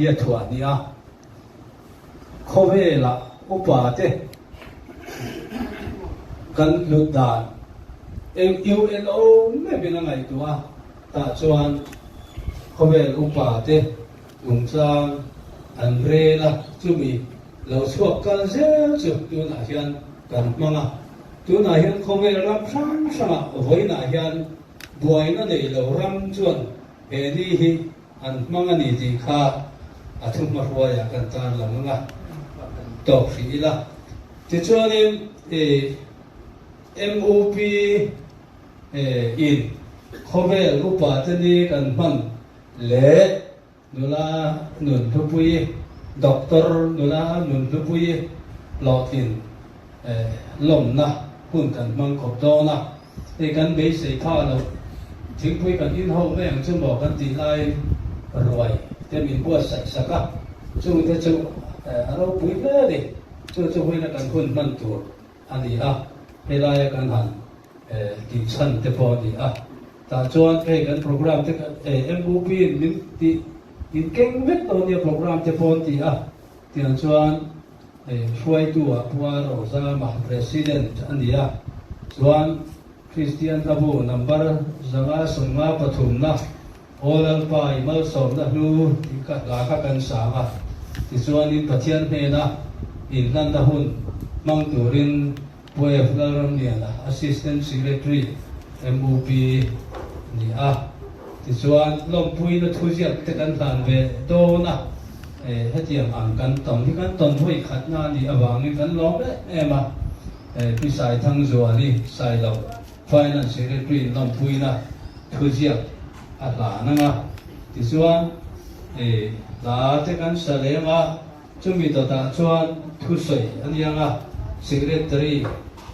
hi a thuah hnih a, khawvela upa te kan hlut dan eng UNO meuhin a ngaihtuah a, tah chuan khawvel upa te nungchang an rel a, chumi lo chhuak kal zel chu tunah hian kan hmang a, tunah hian khawvel ram hrang hrangah vawiinah hian buaina nei lo ram chuan he ni hi an hmang a ni tih kha a thu hmahruaiah kan tar lang ang a, tawk hrih ila. Tichuanin i MUP in khawvel upa te ni kan hman leh nula nun hlupui, Doctor nula nun hlupui hlawhtlin lawmna hun kan hmang khawp dawn a. Hei kan beisei kha lo, thingpui kan in ho mai ang chu maw kan tih laiin ruai te min buatsaih sak a, chungte chu a ropui hle a ni. Chu chu huina kan hun hman tur a ni a, helaia kan han tih chhan te pawh a ni a. Tah chuan hei kan programme te kan MUP in min tih in keng vek dawn nia programme te pawh an ti a, tiang chuan Hruaitu ah Pua Rozama President a ni a, chuan Kristian Hlabu number 553 na Aw Lalpa i malsawmna hlu tih ka hla kha kan sang a, tichuanin Pathian hnena inhlanna hun hmang turin Pu F. Lalramliana, Assistant Secretary, MUP, ni a. Tichuan, lawmpuina thuziak te kan hlan ve dawn a, hetiang ang kan tawn hi kan tawn vawi khatna a nih avangin kan lawm em em a. Pi Saithangzuali Sailo, Finance Secretary in lawmpuina thuziak a hlan ang a. Tichuan, hla te kan sa leng a. Chumi dawtah chuan thusawi a ni ang a, Secretary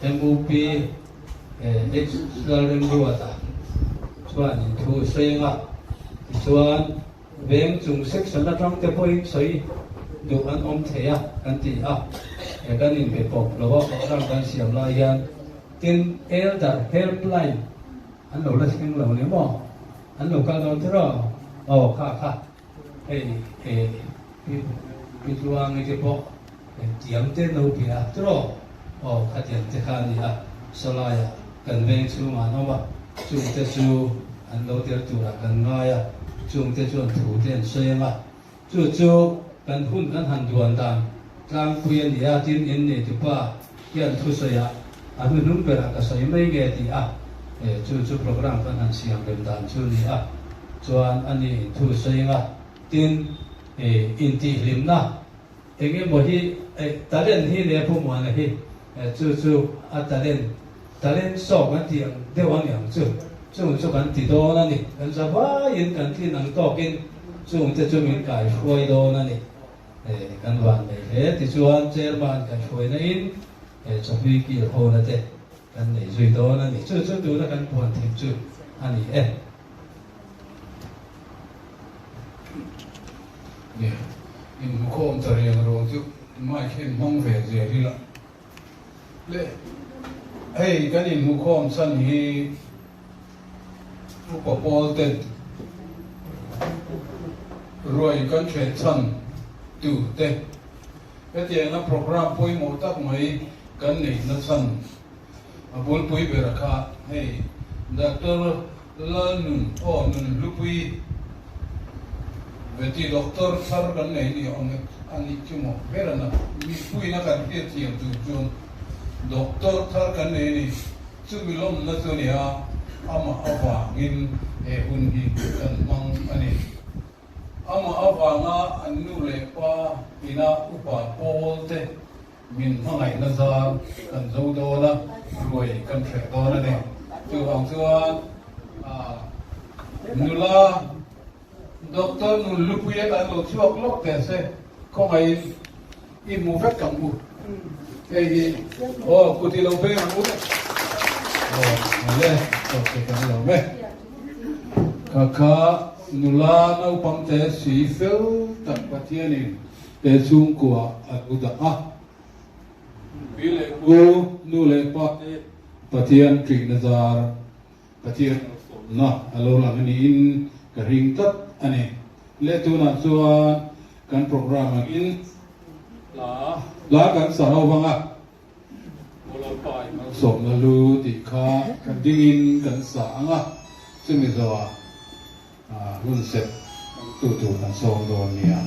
MUP H. Lalremruata chuan in thu a sawi ang a, tichuan veng chung section atang te pawhin sawi duh an awm thei a kan ti a, he kan inbe pawp lo a program kan siam lai hian tin Elder Helpline an lo la thleng lo ni maw? An lo kal dawn tiraw? Aw kha kha. Hei he Pi Tluangi te pawh tiang te no bia tiraw aw khatiang te kha a ni a, sawlaiah kan veng chhungah an awm a, chungte chu an lo tel turah kan ngai a, chungte chuan thu te an sawi ang a, chu chu kan hun kan han duan dan tlangpui a ni a, tin in neitupa hian thusawiah a hnuhnung berah ka sawi mai nge tih a, chu chu program kan han siam rem dan chu ni a, chuan a ni in thu sawi anga tin intihhlimna eng emaw hi talent hi leh Pu Muana hi chu chu a talent talent sawk kan tih ang deuh ang ang chu chung chu kan ti dawn a ni, kan za vaiin kan tlin ang tawkin chungte chu min kaihruai dawn a ni. Kan van nei hle tichuan chairman kan hruaina in chawhlui kil hona te kan nei zui dawn a ni. Chu chu tuna kan puan thim chu a ni e. Nia, inhmukhawm ta riang ruang chu mic hian hmang ve zel ila. Le, hei kan inhmukhawm chhan hi Upa Paul ten ruai kan hreh chhan tur te, hetianga programme pawimawh tak mai kan neihna chhan a bulpui ber kha hei Doctor Lalnun aw nun hlupui Veti Doctor thar kan nei ni awm e a nih chu maw ber a na mipuina kan hriat thiam tur chuan Doctor thar kan nei a ni chumi lawmna chu a ni a amah avangin he hun hi kan hmang a ni amah avanga an nu leh pa ina upa pawl te Min hmangaihna zar kan zo dawn a, ruai kan hreh dawn a ni. Chuvang chuan nula Doctor Nunhlupuia tan lo chhuak lawk teh se, khawngaihin i hmu vek ang u. Hei hi aw kut i lo beng ang u le. Aw le, tawk te kan lo me. Kha kha nula naupang te si fel tak Pathianin He chhungkua a lo dah a, pi leh pu, nu leh pa te Pathian ṭihna zar, Pathian malsawmna a lo lang a niin ka ring tlat a ni. Leh tunah chuan Kan programme angin hla hla kan sa ho vang a, Mawlalpa i malsawmna lu tih kha kan dingin kan sa ang a, chumi zawhah hun sep tu tur kan sawm dawn nia.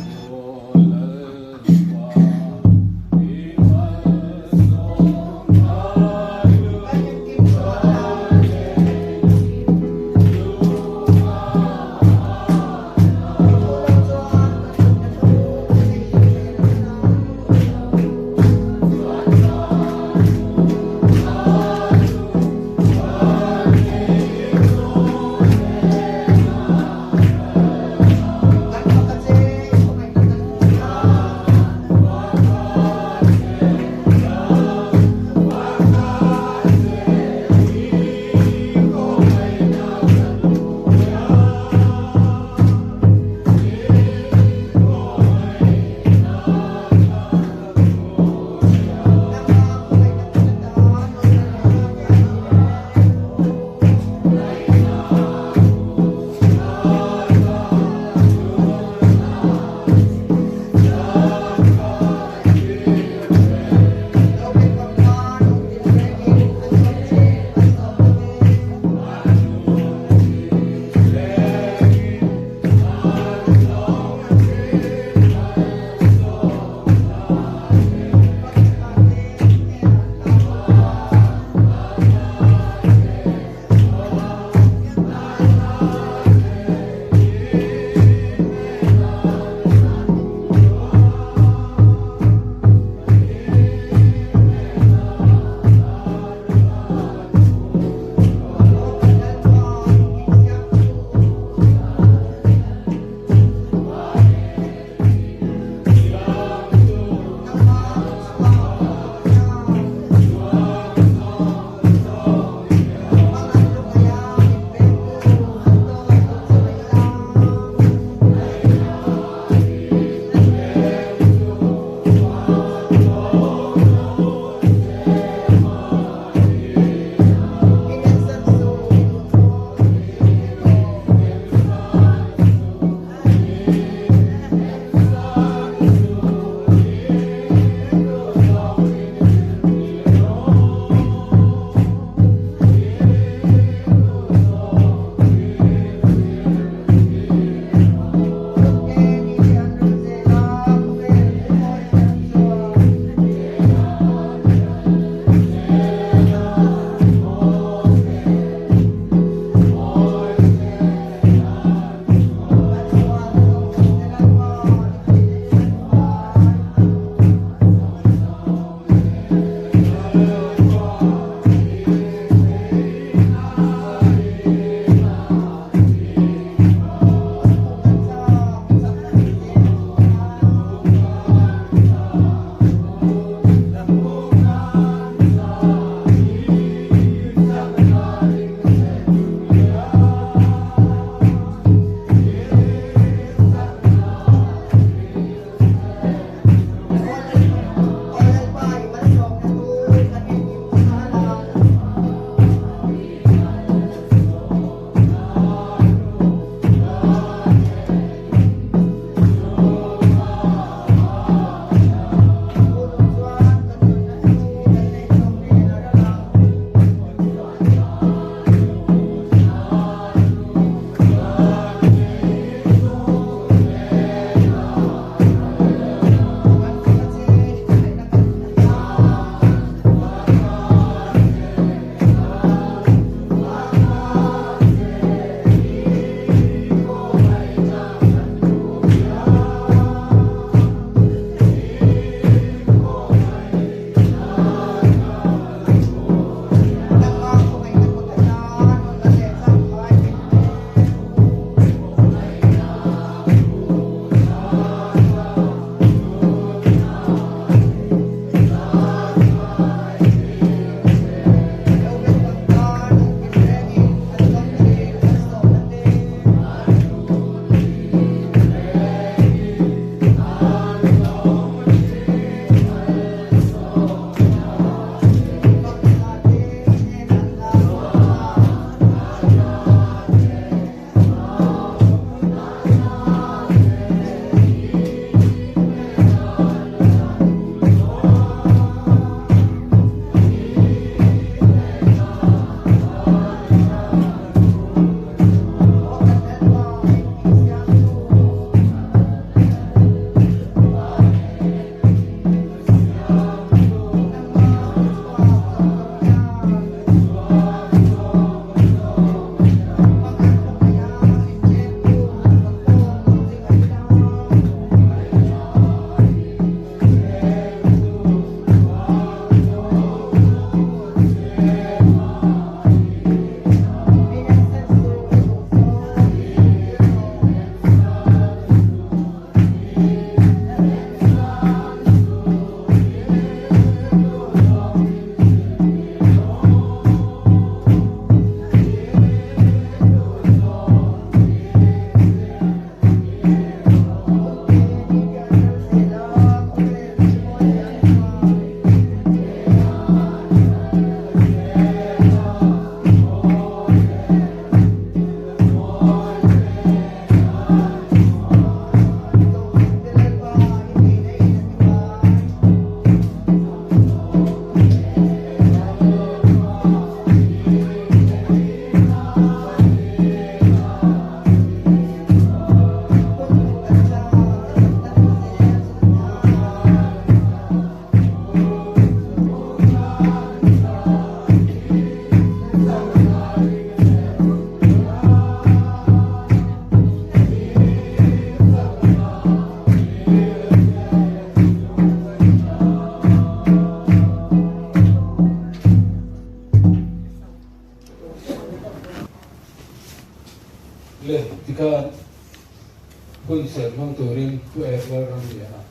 Thuchhiat hmang turin Pu Edward Ramliana,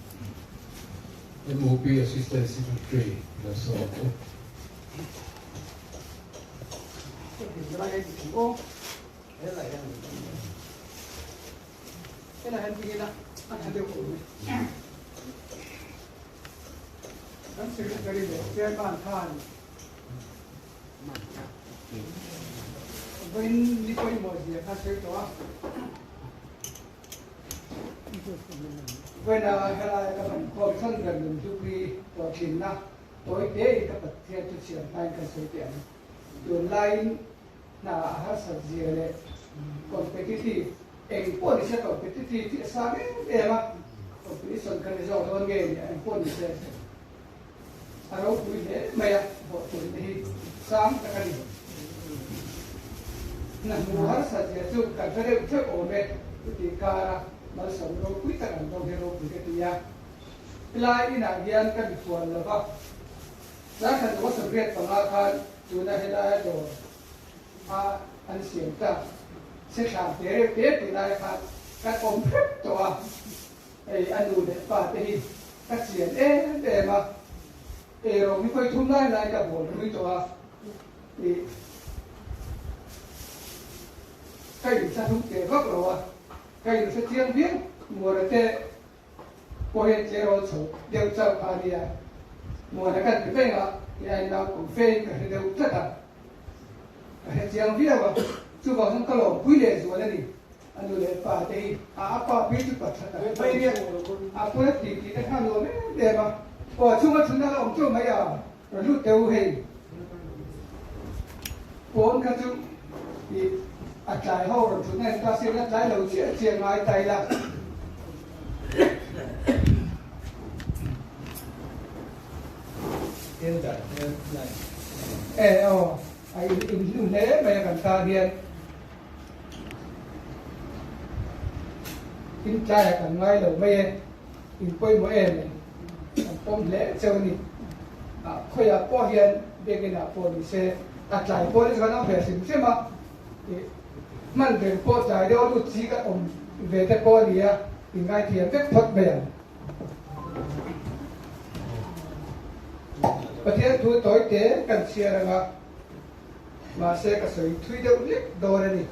MUP Assistant Secretary la sawm u. Kan Secretary leh Chairman khan Vawiin ni pawimawh zia kha sawi tawh a. Vawiina helai ka rawn khawm chhan ber nun hlupui tawh thinna tawi tein ka Pathian chu chhiar hmain kan sawi teh ang. Tunlaiin hna a harsat zia leh competitive eng pawh ni se competitive hi a sang em em a, competition kha ni zawk dawn nge ni a eng pawh ni se. A ropui hle mai a, hlawhtlinna hi sang tak a ni. Hna hmu harsa zia chu kan hre deuh theuh awm e, chuti kara malsawm ropui tak an dawng hi ropui ka ti a. Helai inah hian ka mikhual lo va, Zarkhat lova 85 khan tuna helaia dawr a an siam tak se thlam te reuh te tunai khan kan awm hrep tawh a. Hei a nu leh pa te hi ka chian em em a, eirawng hi khawi thum lai lai ka bawl pui tawh a, ih ka inthlahrung teh vak lo a, ka inhre chiang viau, Muana te pawh hian tleirawl chho deuh chauh kha a nia, Muana kan ti veng a, i a inau kum fe in ka hre deuh tlat a, ka hre chiang viau a, chuvang chuan ka lawmpui leh zual a ni. A nu leh pa te hi a a pa phei chu pa tha tak mai nia, a pawh a ti tih te kha nuam em em a, aw a chhunga chhun a la awm teuh mai a, rawn lut teh u hei pawn kha chu ih a tlai ho rawn thut na en ta se la tlai lo chiah chiah ngai ta ila. E aw a in in hlu hle mai a kan tan hian. In tlaiah kan ngai lo mai e, in pawimawh em em, kan pawm hle cheu a ni. Ah, khawiah pawh hian biakinah pawh ni se, a tlai pawh ni chu kan awm ve hrim hrim a, ih hman reng pawh tlai deuh a lut chi kan awm ve te pawh a ni a, in ngaithiam vek phawt mai ang. Pathian thu tawi te kan chhiar ang a. Mahse ka sawi thui deuh lek dawn a ni.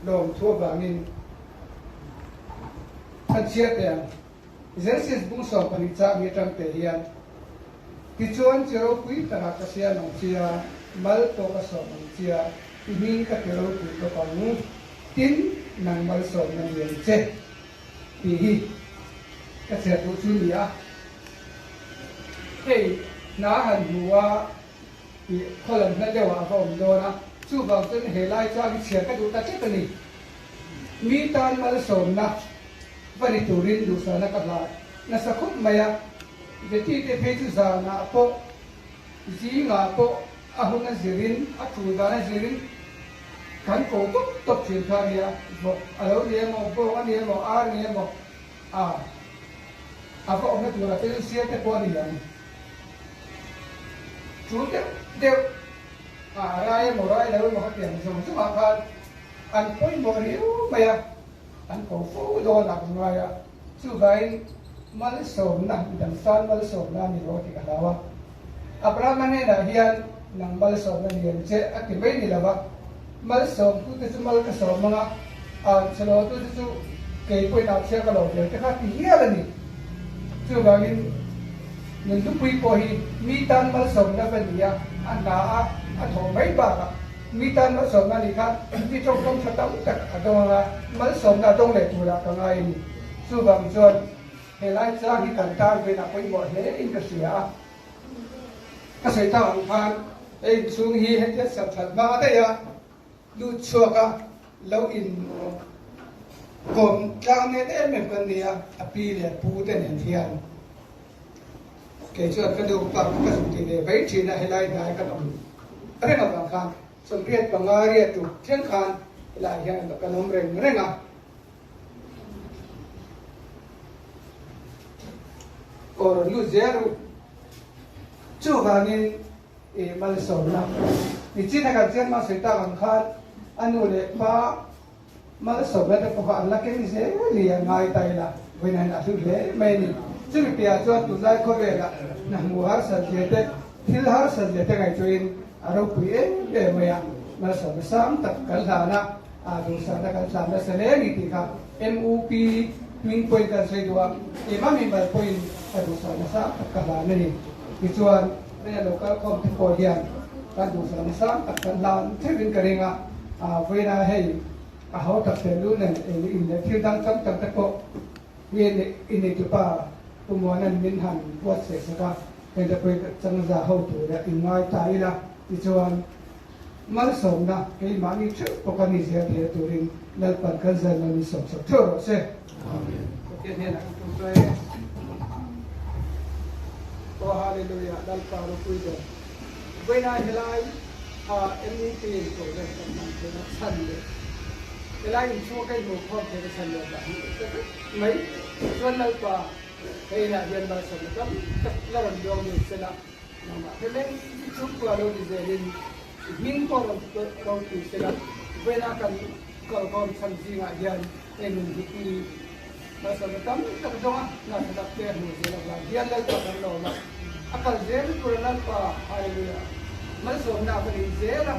Lawmthu avangin kan chhiar teh ang. Genesis bung 12 chah mi atang teh hian, Tichuan chi ropui takah ka siam ang chia, mal pawh ka sawm ang chia, i hming ka ti ropui bawk ang, tin nang malsawmna ni ang che, tih hi ka chhiar duh chu ni a. Hei hna han hmu a. Tih khaw lam hla deuhah a va awm dawn a, chuvang chuan he lai chuan i chhiar ka duh ta tlat a ni. Mi tan malsawmna va ni turin duhsahna ka hlah nasa khawp mai a, Betty te phei chu zanah pawh zingah pawh a hun a zirin a tul dan a zirin kan ko tawp tawp thin kha a nia, vawk a lo ni emaw, bawng a ni emaw, ar a ni emaw, a a va awmna turah te chu sial te pawh a ni ang. Tul deuh deuh a rai emaw rai lo emaw khatiang zawng zawngah khan an pawimawh riau mai a, an ko fo dawn a ka ngai a, chuvangin malsawmna midang tan malsawmna a ni lo tih ka hlau a. Abrahama hnenah hian nang malsawmna ni ang che a ti mai ni lo va, malsawmtute chu mal ka sawm ang a, an chhelawtute chu kei pawhin a chhia ka lo ve te kha ti hial a ni. Chuvangin nun thupui pawh hi mi tan malsawmna va ni a, a hna a a thawh mai bakah mi tan malsawmna a nih kha mi tawngkam tha tam tak a dawng ang a, malsawmna a dawng leh turah ka ngai a ni. Chuvang chuan helai chang hi kan tan vein a pawimawh hle in ka hria a. Ka sawi tak ang khan he inchhung hi hetia siam that hma daih a, lut chhuak a lo in kawm tlang nen em em kan ni a, a pi leh pu te nen hian kei chuan ka nu pa ka zuk ti ve mai thin a, helai hnai kan awm reng avang khan 85 riat tuk thleng khan helai hian kan awm reng reng a. Aw rawn lut zel u. Chuvangin i malsawmna nichin a kan chian hma sawi tak ang khan a nu leh pa. Malsawmna te pawh kha an la keng zel ni a ngai ta ila, vawiin a hlu hle mai a ni. Chumi piahah chuan tunlai khawvelah hna hmuh harsat zia te, thil harsat zia te ngaihtuahin a ropui em em mai a. Malsawmna sang tak kan hlan a, aa duhsakna kan hlan nasa hle a ni tih kha MUP hming pawhin kan sawi duh a, keimah mimal pawhin ka duhsakna sang tak ka hlan a ni. Tichuan, vawiin a lo kal khawm te pawh hian kan duhsakna sang tak kan hlan theuhin ka ring a, vawiinah hei, A ho tak tel lu nen ei in leh thil dang tam tak te pawh hi i neitupa Pu Muana'n min han buatsaih sak a, heng te pawh hi changza ho tur leh in ngai ta ila tichuan malsawmna keimahni theuh pawh kan inziah theih turin Lalpan kan zai mal min sawmsak theuh rawh se. Amen. Pathian hnenah kan tum e. Aw Hallelujah Lalpa ropui ber. Vawiinah helai a MUP in program kan hman theihna chhan leh helai inchhunga ka inhmuh khawm theihna chhan leh vang hi ka vek mai. Chuan Lalpa he inah hian malsawmna tam tak la rawn luang lut sela nangmah hre mai i chhungkua lo ni zelin i hming pawh rawn ropui sela vawiinah kan kalkhawm chhan zingah hian hei nun hi i Malsawmna tam tak zawnga hna tha tak te a hmuh zel avang hian Lalpa kan lawm a, a kal zel tur a Lalpa, Hallelujah! Malsawmna a va nih zel a,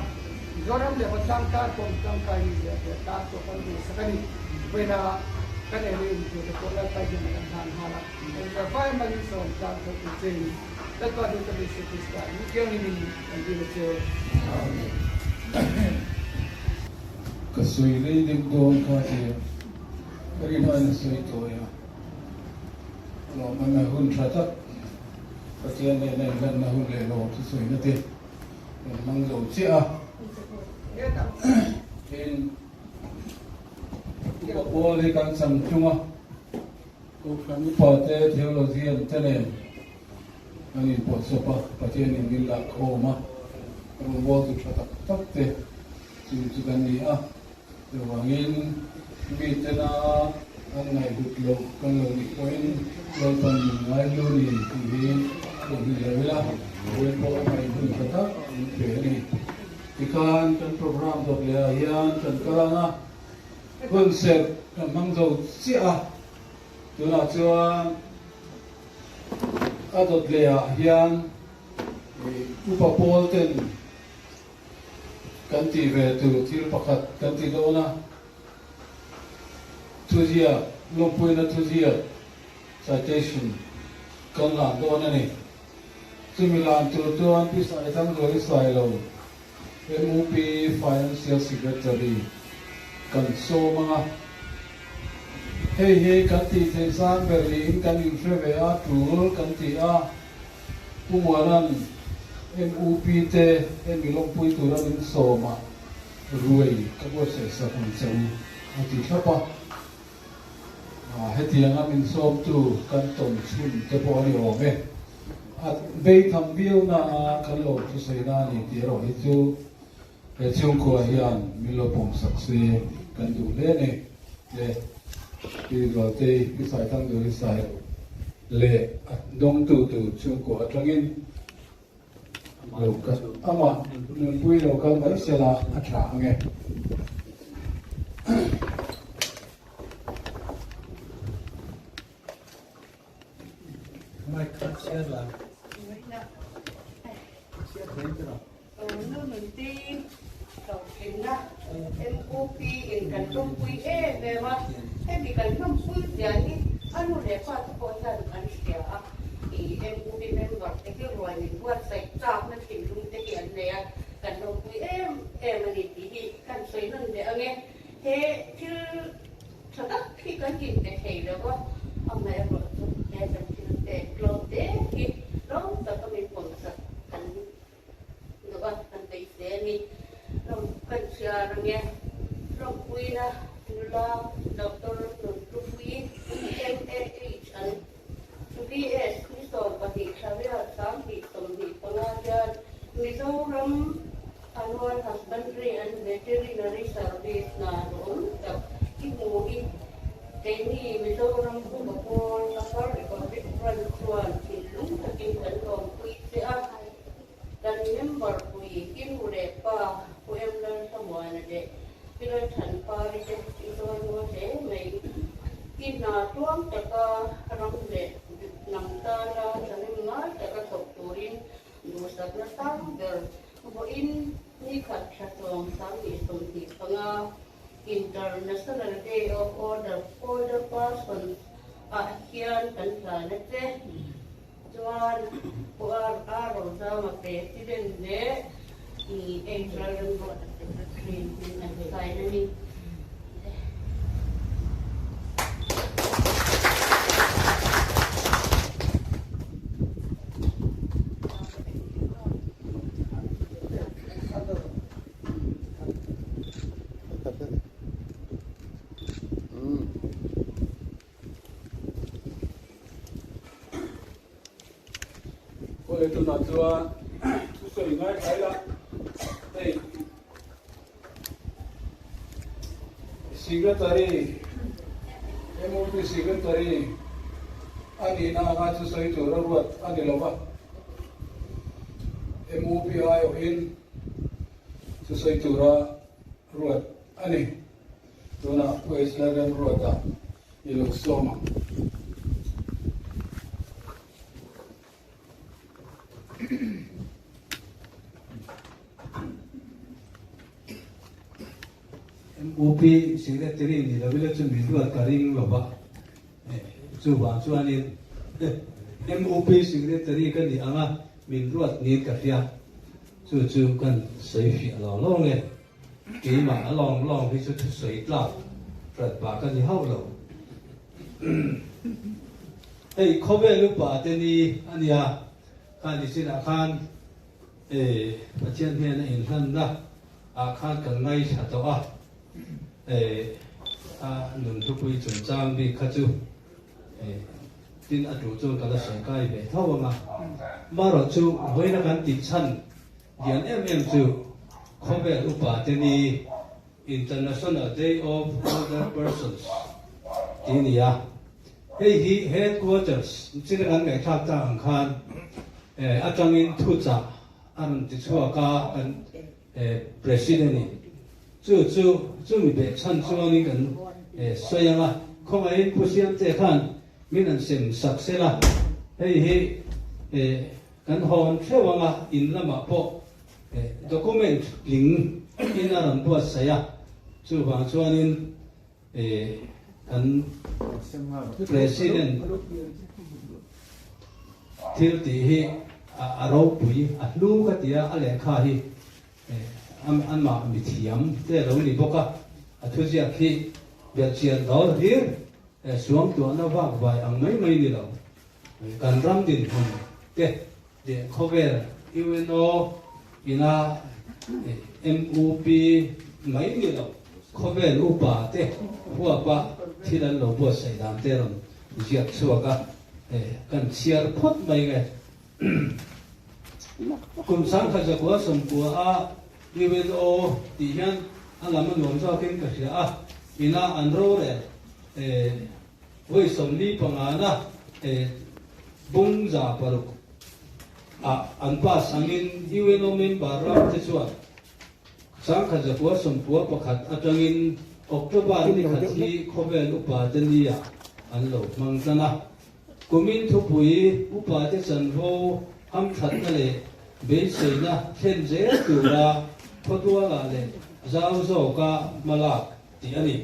Mizoram leh khawtlang tan pawh mi tangkai ni zel te tan pawh kan duhsak a ni. Vawiina kan ei leh in tur te pawh Lalpa hian a kan hlan nghal a, kan zirfai malin sawm tlang theuh tur chein Lalpa duhtak Isu Krista min thianghlimin kan dil a che. Amen. Ka sawi rei deuh dawn kha tia. Ka rinhai na sawi tawi a, lawmman na hun tha tak Pathian nena inlanna hun leh lawm chu sawina te kan hmang zo chiah a. Tin, upa pawl hi kan cham tung a, Kohhran upa te, theologian te nen kan inpawhsawp a, Pathianin min lah khawm a, rawngbawltu tha tak tak te chung chu kan ni a. Chuvangin, mitena an ngaihhlut loh kan lo nih pawhin Lalpan min ngaihlu ni tih hi theihnghilh lo ila, vawiin pawh a ngaihhun tha tak min pe a ni. Tikhan kan programme dawt leh ah hian kan kal ang a, hun serh kan hmang zo chiah a, tunah chuan a dawt leh ah hian upa pawl ten Kan tih ve tur thil pakhat kan ti dawn a, thuziak, lawmpuina thuziak, citation, kan lan dawn a ni. Chumi lan tur chuan Pi Saithangluai Sailo, MUP Financial Secretary kan sawm ang a. Hei hi kan tih theih zan ber niin kan inhre ve a, tul kan ti a. Pu Muana'n MUP te hemi lawmpui tura min sawm a, ruai ka buatsaih sak ang che u a ti thlap a. Hetianga min sawmtu kan tawn chhun te pawh a ni awm e. A beitham viau na a kan lo thusawi na a ni tih erawh hi chu he chhungkua hian min lo pawmsak se kan duh hle a ni. Le Pi Zualtei, Pi Saithangduri Sailo leh a dawngtu tur chhungkua atangin lo kal amah nunpui lo kal mai sela a tha ang e. Mic kha chhiar la. Chhiar thei te lo. Nununti hlawhtlinna MUP in kan lawmpui em em a, hemi kan lawmpui zia hi a nu leh pa te pawh hian an hria a, ih MUP member te hi ruai min buatsaih chakna thinlung te hi an nei a, kan lawmpui em em a ni tih hi kan sawi nawn leh ang e. He thil tha tak hi kan inpe thei lo a, amaherawhchu he kan thil pek tlawm te hi rawng taka min pawmsak kan Duh a, kan beisei a ni. Ram kan chhiar ang e. Rampuina nula Doctor Nunhlupui, MAH an BS ni 12 thla riat 2025 hian Mizoram Annual Husbandry and Veterinary Service hna duhawm tak i hmu hi keini Mizoram Upa Pawl Upper Republic Branch chuan thinlung takin kan lawmpui che a. Kan member pui i nu leh pa Pu Em Lalthlamuana leh. Pi Lalthanpari te i dawn maw hle mai. I hna tuang taka ram leh hnam tana thahnem ngai taka thawk turin duhsakna sang ber vawiin ni khat thla tlawm 2025 International Day of Older Older Persons ah hian kan hlan a che. Chuan Pu RR Rozama President leh HR Remruata Secretary in an sign a ni. Kawle tunah chuan thusawi ngai thlai la hei Secretary MOP Secretary a nihna anga thusawi tur a ruat a ni lo va, MOP aiawhin thusawi tura ruat a ni. Tunah Pu H Lalremruata i lo sawm ang. MUP Secretary ni lo ila chu min ruat ka ring lo va, chuvang chuanin MUP Secretary ka nih anga min ruat niin ka hria, chu chu kan sawi fiah lo lo nge. Keimah a lawng lawng hi chu thusawi tlak hrat pah ka ni hauh lo. Hei khawvel upa te ni a nia, khan i chinah khan e Pathian hnena inhlanna ah khan kan ngaithla tawh a, e a nun thupui chungchang bik kha chu e tin a tuh chuan ka la sawi kai ve tho ang a. Marawh chu vawiina kan tih chhan Lian em em chu khawvel upa te ni International Day of Older Persons tih a ni a. Hei hi Headquarters chin kan ngaihthlak tak ang khan atangin thuchah a rawn ti chhuak a kan President in. Chu chu chumi behchhan chuanin kan sawi ang a, khawngaihin Pu Siamte khan min an sem sak sela hei hi Kan hawn theuh anga in lamah pawh document tling in a rawn buatsaih a, chuvang chuanin kan President thil tih hi a ropui, a hlu ka ti a, a lehkha hi amah mithiam te a lo ni bawk a, a thuziak hi belhchian dawl hlir suangtuahna vak vai ang mai mai ni lo. Kan ram dinhmun te leh khawvel UNO ina MUP mai ni lo khawvel upa te huapa thil an lo buatsaih dan te rawn ziak chhuak a, kan chhiar phawt mai nge. Kum 1900 sawmpua a UNO tih hian a lam a nuam zawkin ka hria a, ina an rorel Vawi 45 na bung 600 ah an pass angin UNO member ram te chuan 1991 atangin October ni khat hi khawvel upa te ni ah an lo hmang tan a. Kumin thupui upa te chanvo hamthatna leh beiseina thlen zel tura khawtualah leh zau zawka hmalak tih a ni.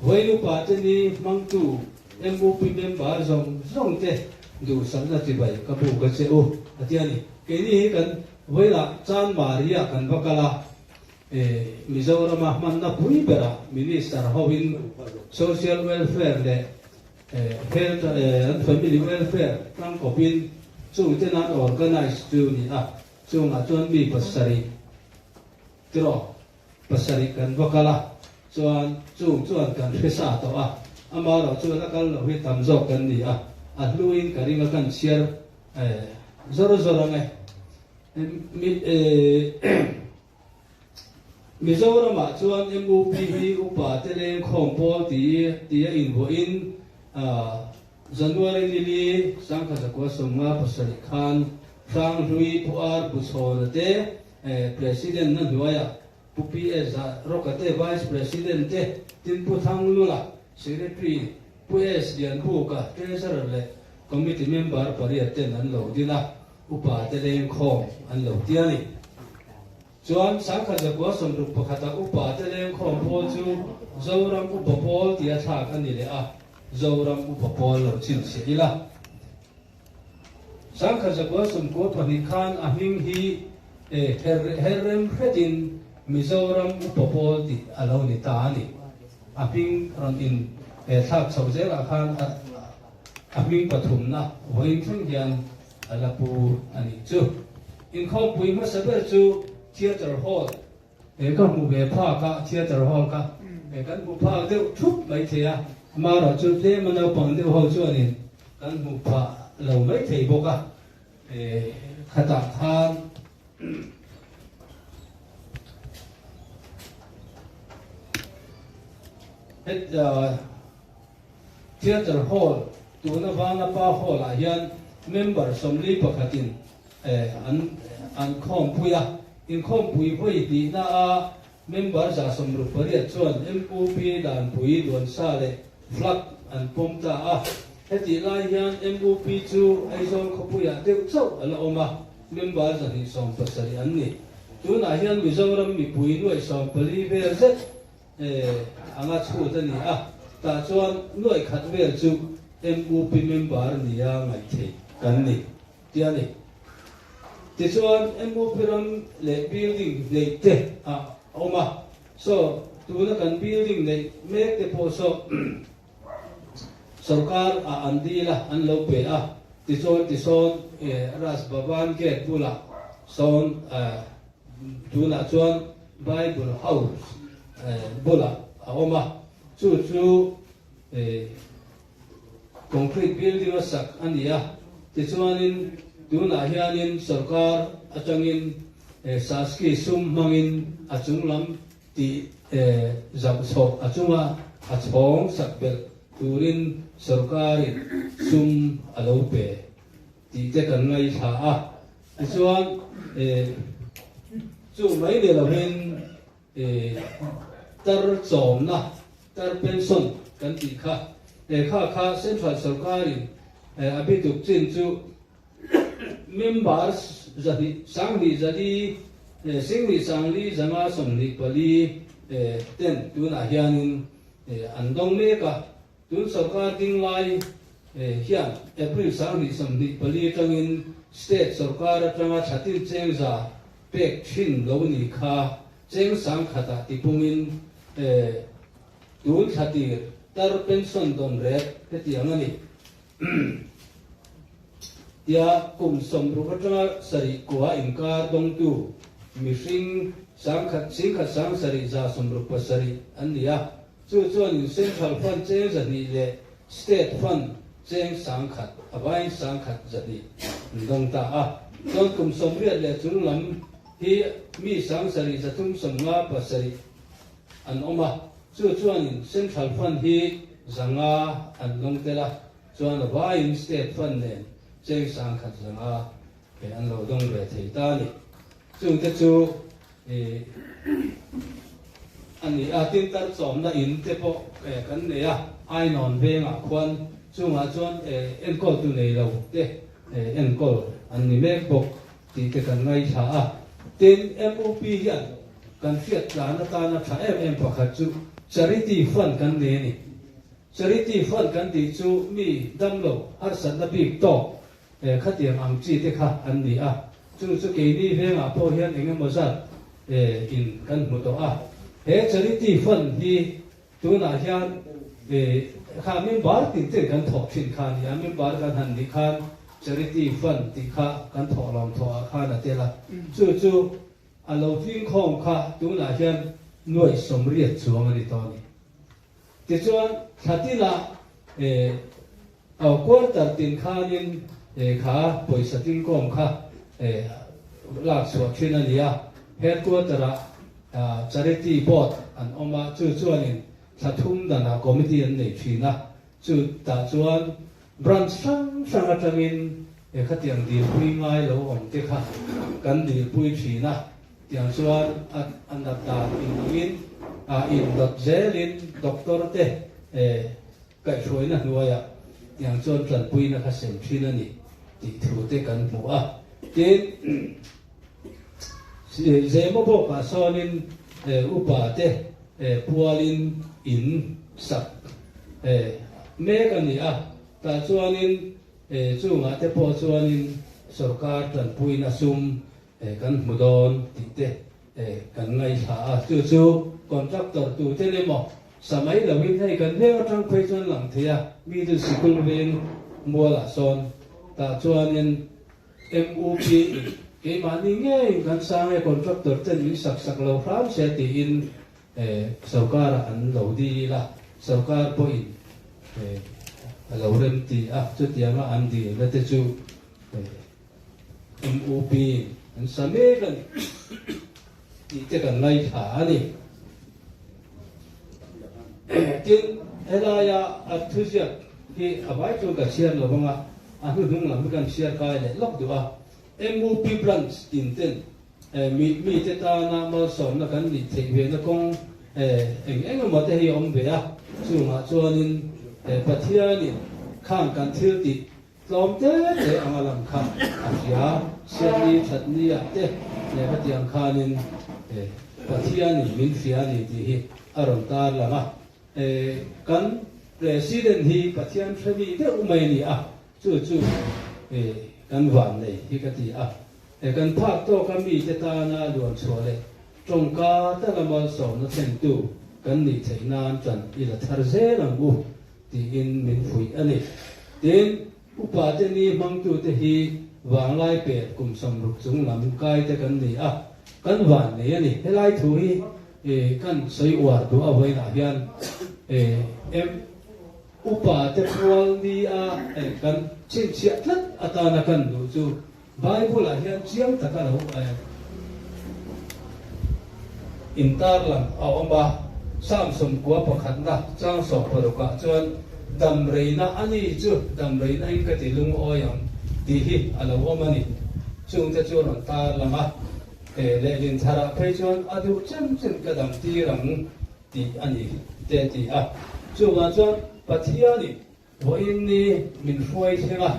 Vawiin upa te ni hmangtu MUP member zawng zawng te duhsakna chibai ka buk a che u a ti a ni. Keini hi kan vawilah Chanmari-ah kan va kal a, Mizorama hmanna pui berah Minister hoin Social Welfare leh Health and Family Welfare tangkawpin chungte nan organize chu ni a, chungah chuan mi pasarih tiraw Pasarih kan va kal a, chuan chung chuan kan hre sa tawh a, amarawh chuan a kal loh hi tam zawk kan ni a, a hluin ka ring a kan chhiar zawr zawr ang e. Mizoramah chuan MUP hi upa te lengkhawm pawl ti tia invuahin January ni li 1957 khan Hranghlui Pu Ar Pu Chhawna te President na hnuaiah. Pu PS Rawka te Vice President te, tin Pu Thanglula, Secretary, Pu S Lianbuka, Treasurer leh Committee member pariat ten an lo din a, upa te lengkhawm an lo ti a ni. Chuan 1961 a upa te lengkhawm pawl chu Zoram Upa Pawl tia thlak a ni leh a, Zoram Upa Pawl lo chhinchhiah ila. 1992 khan a hming hi her rem hretin Mizoram Upa Pawl tih a lo ni ta a ni. A hming rawn in thlak chho zelah khan a hming pathumna vawiin thleng hian a la pu a nih chu. Inkhawmpui hmasa ber chu Theatre Hall He ka hmu ve phak a, theatre hall kha he kan hmu phak deuh thup mai thei a, amaherawh chu tlem a naupang deuh ho chuanin kan hmu phah lo mai thei bawk a, he khatah khan het theatre hall tuna Vanapa hall ah hian member 41 in An an khawmpui a, inkhawmpui vawi hnihna a member 168 chuan MUP danpui duansa leh flag an pawm ta a. Hetih lai hian MUP chu Aizawl khawpuiah deuh chauh a la awm a, member 270 an ni. Tunah hian Mizoram mipui nuaih 14 vel zet anga chhut a ni a, tah chuan nuaih khat vel chu MUP member nia ngaihtheih kan ni. Ti a ni. Tichuan, MOP ram leh building neih te a awm a, saw tuna kan building neih mek te pawh saw sorkar ah an dil a, an lo pe a. Tichuan, tisawn Raj Bhavan gate bulah sawn tunah chuan Bible House bulah a awm a, chu chu Concrete building a sak a ni a, tichuanin tunah hianin sorkar atangin Saski sum hmangin a chunglam tih zauh chhoh a chunga a chhawng sak belh turin sorkarin sum a lo pe tih te kan ngaithla a, tichuan chu mai ni lovin Tar chawmna, tar pension kan tih kha, he kha kha Central sorkarin a bituk chin chu member zahnih sanghnih zali singhnih sangli zanga 24 ten tunah hianin an dawng mek a. Tun sorkar ding lai hian April 2024 atangin state sorkar atanga thla tin cheng za pek thin lo ni kha cheng 1000 ah tipungin tun thla tir tar pension dawn ret hetiang a ni. Tia kum 60 atanga 7 kua inkar dawngtu mihring 1000 10,000 767 an ni a. Chu chuanin Central Fund cheng 200 leh State Fund cheng 1000, a vaiin 1100 an dawng ta a. Chuan kum 80 leh chung lam hi mi 7357 an awm a. Chu chuanin Central Fund hi 500 an dawng tel a, chuan a vaiin State Fund nen cheng 1100 an lo dawng ve thei ta a ni. Chungte chu A ni a, tin tar chawmna in te pawh kan nei a, Ainawn vengah khuan chungah chuan enkawltu nei lo te enkawl an ni mek bawk tih te kan ngaithla a. Tin, MUP hian kan hriat tlan atana tha em em pakhat chu Charity Fund kan nei a ni. Charity Fund kan tih chu mi damlo harsatna bik tawk Khatiang ang chi te kha an ni a, chu chu keini vengah pawh hian eng emaw zat in kan hmu tawh a. He charity fund hi tunah hian kha member tin ten kan thawh thin kha a ni a, member kan han nih khan charity fund tih kha kan thawh lawm thawh ah khan a tel a, chu chu a lo tlingkhawm kha tunah hian nuaih 80 chuang a ni tawh a ni. Tichuan thla tinah quarter tin khanin kha pawisa tingkawm kha lak chhuah thin a ni a, headquarter ah charity board an awm a, chu chuanin thla thum danah committee an nei thin a, chutah chuan branch hrang hrang atangin khatiang dilpui ngai lo awm te kha kan dilpui thin a. Tiang chuan a a nat dan inangin a indawt zelin doctor te kaihhruaina hnuaiah tiang chuan tanpuina kha sem thin a ni tih thu te kan hmu a. Tin, Zemaw bawkah sawnin upa te pualin in sak mek a ni a, tah chuanin chungah te pawh chuanin sorkar tanpuina sum kan hmu dawn tih te kan ngaithla a, chu chu contractor tu ten emaw sa mai loin hei kan veng atang phei chuan lang thei a, mi chu sikul veng mualah sawn tah chuanin MUP in keimahni ngeiin kan sang e contractor ten min sak sak lo hram se tiin sorkar-ah an lo dil a, sorkar pawhin a lo remti a, chutianga an dilna te chu MUP an sa mek a ni tih te kan ngaithla a ni. Tin, helaia a thuziak hi a vai chu ka chhiar lo vang a, a hnuhnung lam hi kan chhiar kai leh lawk duh a. MUP branch tin ten mi mite tana malsawmna kan nih theih ve na kawng eng eng emaw te hi a awm ve a, chungah chuanin Pathianin khang kan thil tih Tlawm te te anga lang kha a hria. Siatni thatni ah te leh hetiang khanin Pathianin min hria a ni tih hi a rawn tar lang a. Kan President hi Pathian hre mi deuh mai a ni a, chu chu kan van nei hi ka ti a. Kan phak tawka mite tana luan chhuah leh tawngka tala malsawmna thlentu kan nih theih nan ṭan i la thar zel ang u. Tiin min fuih a ni. Tin, upate ni hmangtute hi vanglai pet kum 60 chung lam kaite kan ni a, kan van nei a ni. Helai thu hi kan sawi uar duh a vawiinah hian upate pual ni a kan chhinchhiah tlat atana kan duh chu Bible-ah hian chiang taka lo intarlang a awm a, Psalm 90 pakhatna chang 60ah chuan, Damreina a ni chu damreina in ka ti lungawi ang tih hi a lo awm a ni. Chungte chu a rawn tarlang a, lehlin tharah phei chuan a duh chem chem ka dam tir ang tih a ni te ti a. Chuvang chuan Pathianin Vawiin ni min hruai thleng a,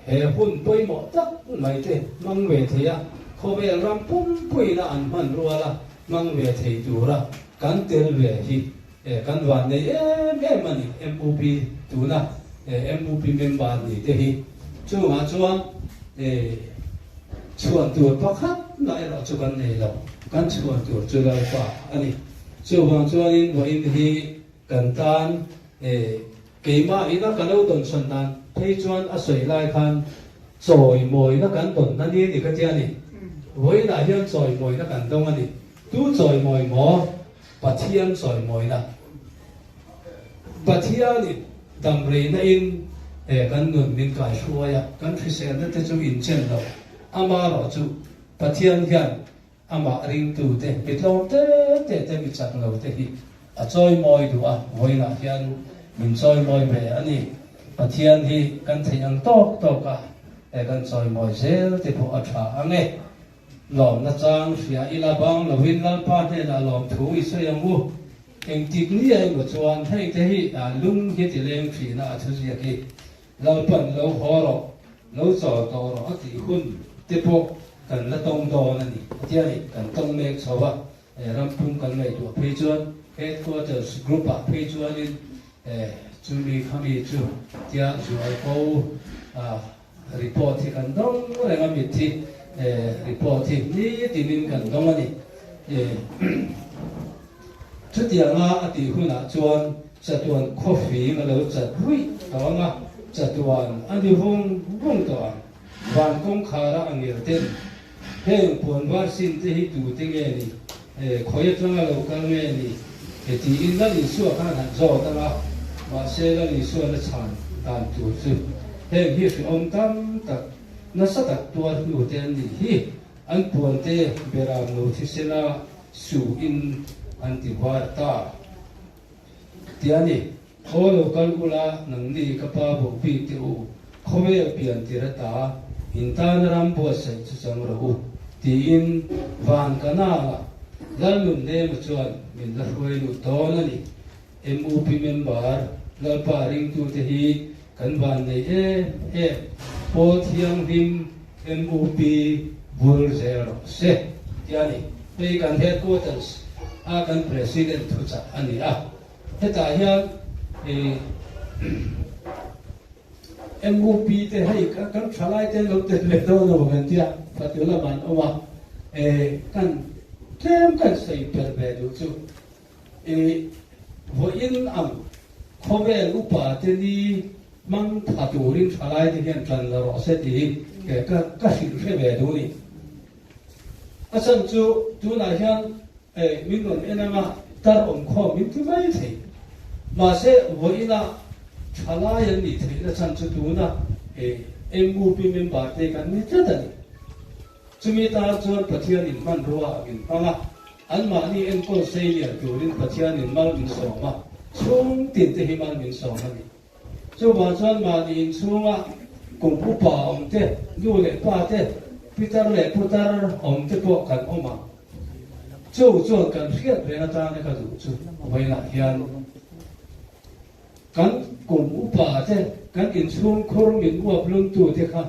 he hun pawimawh tak mai te hmang ve thei a, khawvel ram pumpuiin a an hman rual a hmang ve thei tura kan tel ve hi kan van nei em em a ni, MUP tuna MUP member ni te hi. Chungah chuan chhuan tur pakhat lah erawh chu kan nei lo, kan chhuan tur chu Lalpa a ni. Chuvang chuanin vawiin hi Kan tan e, keimah ina ka lo dawnsawn dan phei chuan a sawi lai khan chawimawina kan dawn na ni a ni ka tia ni. Vawiinah hian chawimawina kan dawng a ni. Tu chawimawi maw? Pathian chawimawina. Pathianin damreina in e kan nun min kaihruai a, kan hriselna te chu inchen lo. Amarawh chu Pathian hian Amah ringtute, mi tlawm te te te, mi chak lo te hi a chawimawi duh a, vawiinah hian min chawimawi ve a ni. Pathian hi kan theih ang tawk tawk a, he kan chawimawi zel te pawh a tha ang e. Lawmna chang hria ila bang lovin Lalpa hnenah lawmthu i sawi ang u. Engtik ni a emaw chuan hei te hi lung hi ti leng thin a a thuziak hi. Lalpan lo haw rawh, lo chawl tawh rawh a tih hun te pawh kan la tawng dawn a ni. A tia ni, kan tawng mek chho a, rampum kan ngaihtuah phei chuan Headquarters Group ah phei chuanin chumi khami chu tia zualko report hi kan dawng reng a, mitthi report hi nitinin kan dawng a ni. Chutianga a tih hunah chuan chatuan khawfing a lo chat ruih tawh ang a, chatuan a ni vung vung tawh ang. Van kawngkhara a ngir ten heng puan var sin te hi tute nge ni, khawi atanga lo kal nge ni he tiin Lal Isua khan han zawt ang a, mahse Lal Isuan a chhan dan tur chu heng hi hrehawm tam tak, nasa tak tuar hnu te an nih hi. An puante beram lo thisena su in an ti var ta ti a ni. Khaw lo kal ula nangni ka pa boh bik te u, khawvel pian tir ata in tana ram buatsaih chu chang rawh u. tiin Van Kanala Lalnunhnema chuan min la hruai lut dawn a ni. MUP member Lalpa ringtute hi kan vannei em em. Pawl Thianghlim MUP vul zel rawh se tih a ni. Hei kan headquarters a kan President thuchah a ni a. Hetah hian MUP te hei kan thalai te an lo tel ve dawn lo kan tia fatu lamah an awm a, kan tlem kan sawi per ve duh chu vawiin ang khawvel upa te ni hmang tha turin thalai te hian tan la rawh se tih hi ka hrilh hre ve duh a ni. A chhan chu tunah hian min rawn en anga tar awm khawm min ti mai thei. Mahse vawiina thalai an nih theihna chhan chu tuna MUP member te kan ni tlat a ni. Chumi tan chuan Pathianin hmanrua a min hmang a, anmahni enkawl sei lian turin Pathianin mal min sawm a, chhung tin te hi mal min sawm a ni. Chuvang chuan mahni inchhunga kum upa awm te, nu leh pa te, pitar leh putar awm te pawh kan awm ang. Chu chuan kan hriat reng atana ka duh chu vawiinah hian kan kum upa te, kan inchhung khur min uap lumtu te kha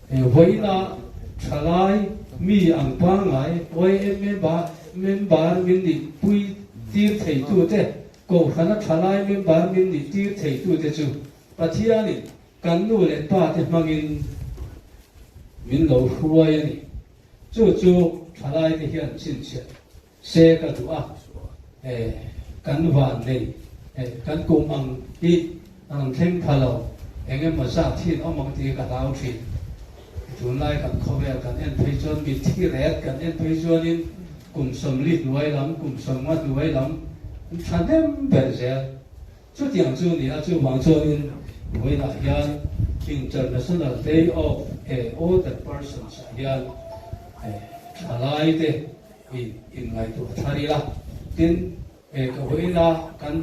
vawiina thalai mi ang pangngai YMA member min nih pui tir theitu te Kohhrana thalai member min nih tir theitute chu Pathianin kan nu leh pa te hmangin min lo hruai a ni. Chu chu thalaite hian chhinchhiah se ka duh a, kan van nei, kan kum ang hi an thleng pha lo, eng emaw zat hi an awm ang tih hi ka hlau thin. Tunlai kan khawvel kan en phei chuan mitthi ret kan en phei chuanin Kum 40 hnuai lam, kum 50 hnuai lam an thahnem ber zel. Chutiang chu ni a, chuvang chuanin vawiinah hian International Day of Older Persons ah hian thalaite in inngaihtuah thar ila. Tin, ka vawiina kan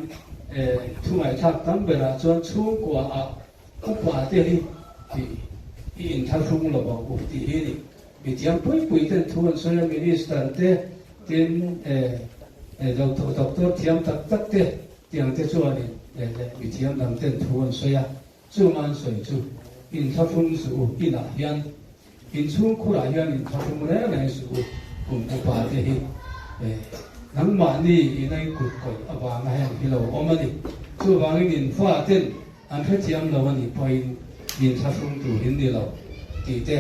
thu ngaihthlak tam berah chuan chhungkua ah upa te hi i inthlahrung lo ang u tih hi a ni. Mithiam pui pui ten thu an sawi a, Minister te, tin Doctor thiam tak tak te tiang te chuanin leh mithiam dang ten thu an sawi a, chung an sawi chu inthlahrung suh u, inah hian inchhungkhurah hian inthlahrung reng reng suh u, kum upa te hi nangmahni ina in kut kawih avanga heng hi lo awm a ni. Chuvangin in fa ten An hrethiam lo a nih pawhin min thlahrung tur in ni lo tih te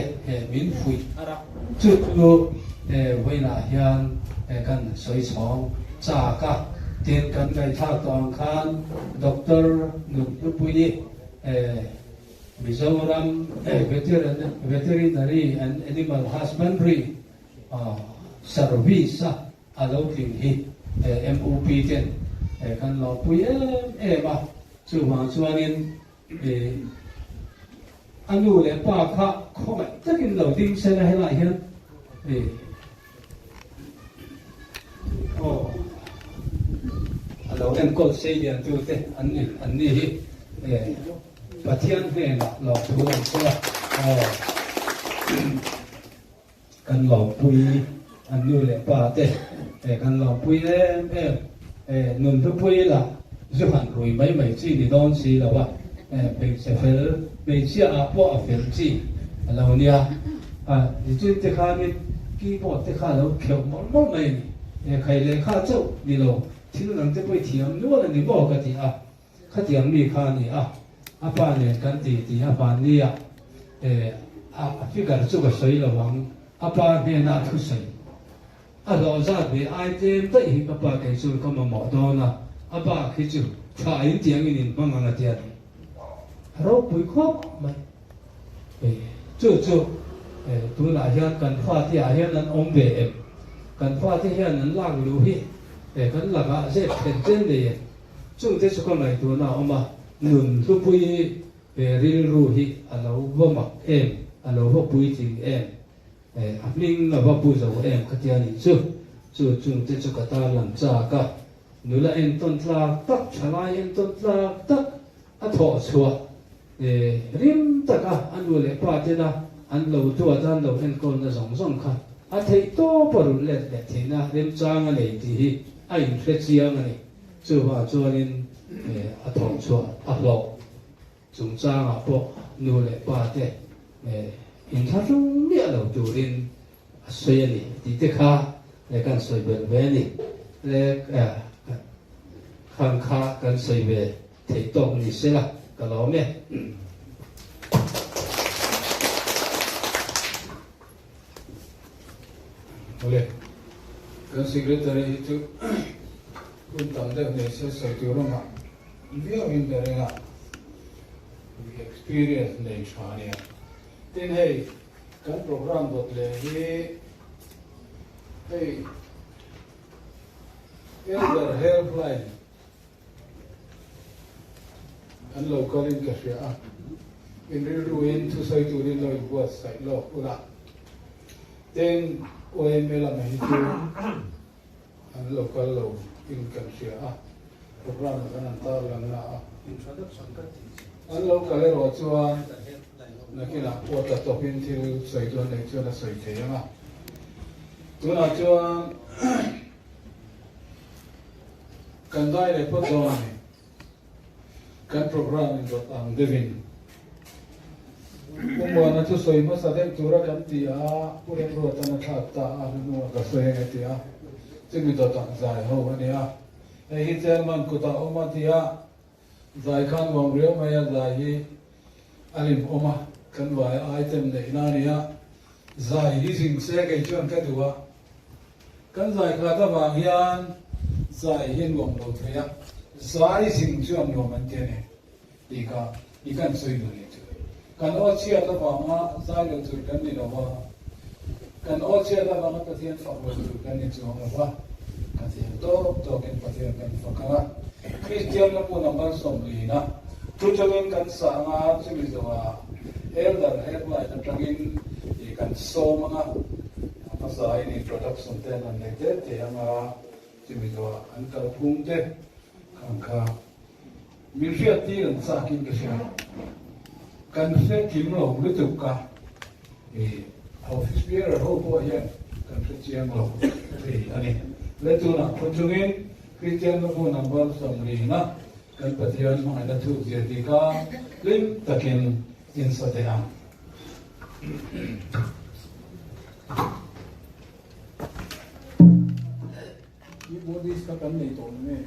min fuih thar a. Chu chu vawiinah hian kan sawi chhawng chak a, tin kan ngaihthlak tawh ang khan Doctor Nunhlupuii Mizoram Veterinary and Animal Husbandry Service a a lo tling hi MUP ten kan lawmpui em em a, chuvang chuanin a nu leh pa kha khawngaih takin lo ding se la helaiah hian aw a lo enkawl sei lian tu te an ni an ni hi Pathian hnenah lawmthu an sawi a aw. Kan lawmpui an nu leh pa te kan lawmpui em em nun hlupui lah zu han rui mai mai chi ni dawn si lo a, hmeichhe fel hmeichhia ah pawh a fel chi a lo nia, nichin te khanin keyboard te kha a lo kheuh mawlh mawlh mai a ni, khai lehkha chauh ni lo thil dang te pawh i thiam nual a ni maw ka ti a. Khatiang mi kha a ni a, a pa nen kan ti ti a hmanni a, a figure chu ka sawi lo ang, a pa hnena a thusawi. A hlawh zat ve ai tlem daih hi ka pa kei chuan ka mamawh dawn a, a bak hi chu tha in tiangin in hmang ang a ti a ni. A ropui khawp mai. Chu chu tunah hian kan fate ah hian an awm ve em? Kan fate hian an lak luh hi kan lakah zep then chen nei em? Chungte chu ka ngaihtuahna a awm a, nun hlupui hi he rilru hi a lo va mak em, a lo va puitling em, a hming a va pu zo em ka tia nih chu. Chu chungte chu ka tarlang chak a, nula entawn tlak tak, thalai entawn tlak tak a thawh chhuah rim taka a nu leh pa tena. an lo duat a, an lo enkawlna zawng zawng kha a theih tawp a rulh let leh theihna remchang a nei tih hi a inhre chiang a ni. Chuvang chuanin a thawhchhuah a hlawh chungchangah pawh nu leh pa te inthlahrung miah lo turin a sawi a ni tih te kha kan sawi belh ve a ni. Khang kha kan sawi ve theih tawk ni se la ka lawm e. Awle, kan secretary hi chu hun tam deuh nei se sawi tur awm ah viau in ka ring a, experience nei tha a nia. Tin hei kan program dawt leh hi hei Elder Helpline An lo kalin ka hria a, in rilruin thusawi turin lo inbuatsaih lawk ula. Tin, YMA lamah hi chu an lo kal lo in kan hria a, programme ah kan han tar lang na a. An lo kal erawh chuan nakinah pawh tla tawpin thil sawi dawn neih chuan a sawi thei ang a. Tunah chuan. Kan dai leh phawt dawn a ni. Kan program in dawt ang deuhin Pu Muana chu sawi hmasa deuh tura kan ti a, Pu Remruatan a thlak ta a, hnuhnungah ka sawi ang e ti a, chumi dawt ang zai ho a ni a. Hei hi chairman kutah awm a ti a, zai kha nuam riau mai a, zai hi a lim awm a, kan vai item neihna a ni a, zai hi zing se kei chuan ka duh a. Kan zai khat avang hian zai hi a nuam lo thei a, zai zing chu a nuam an ti a ni tih kha i kan sawi duh leh chu. Kan aw chhiat avanga zai lo tur kan ni lo va, kan aw chhiat avanga Pathian fak lo tur kan ni chuang lo va, ka thiam tawk tawkin Pathian kan fak ang a. Kristian lampu number 40 a thu chungin kan sa ang a, chumi zawhah Elder Headline atangin i kan sawm ang a. A hmasain introduction te an han nei te te ang a, chumi zawhah an kalphung te khan kha min hriattir an chakin ka hria. Kan hre kim lo lutuk a, i office bearer ho pawh hian kan hre chiang lo thei a ni. Le tunah thu chungin Kristian Lambu number 40 na kan Pathian hmangaihna thukzia tih kha hlim takin insa teh ang. Keyboardist kha kan nei tawh nge?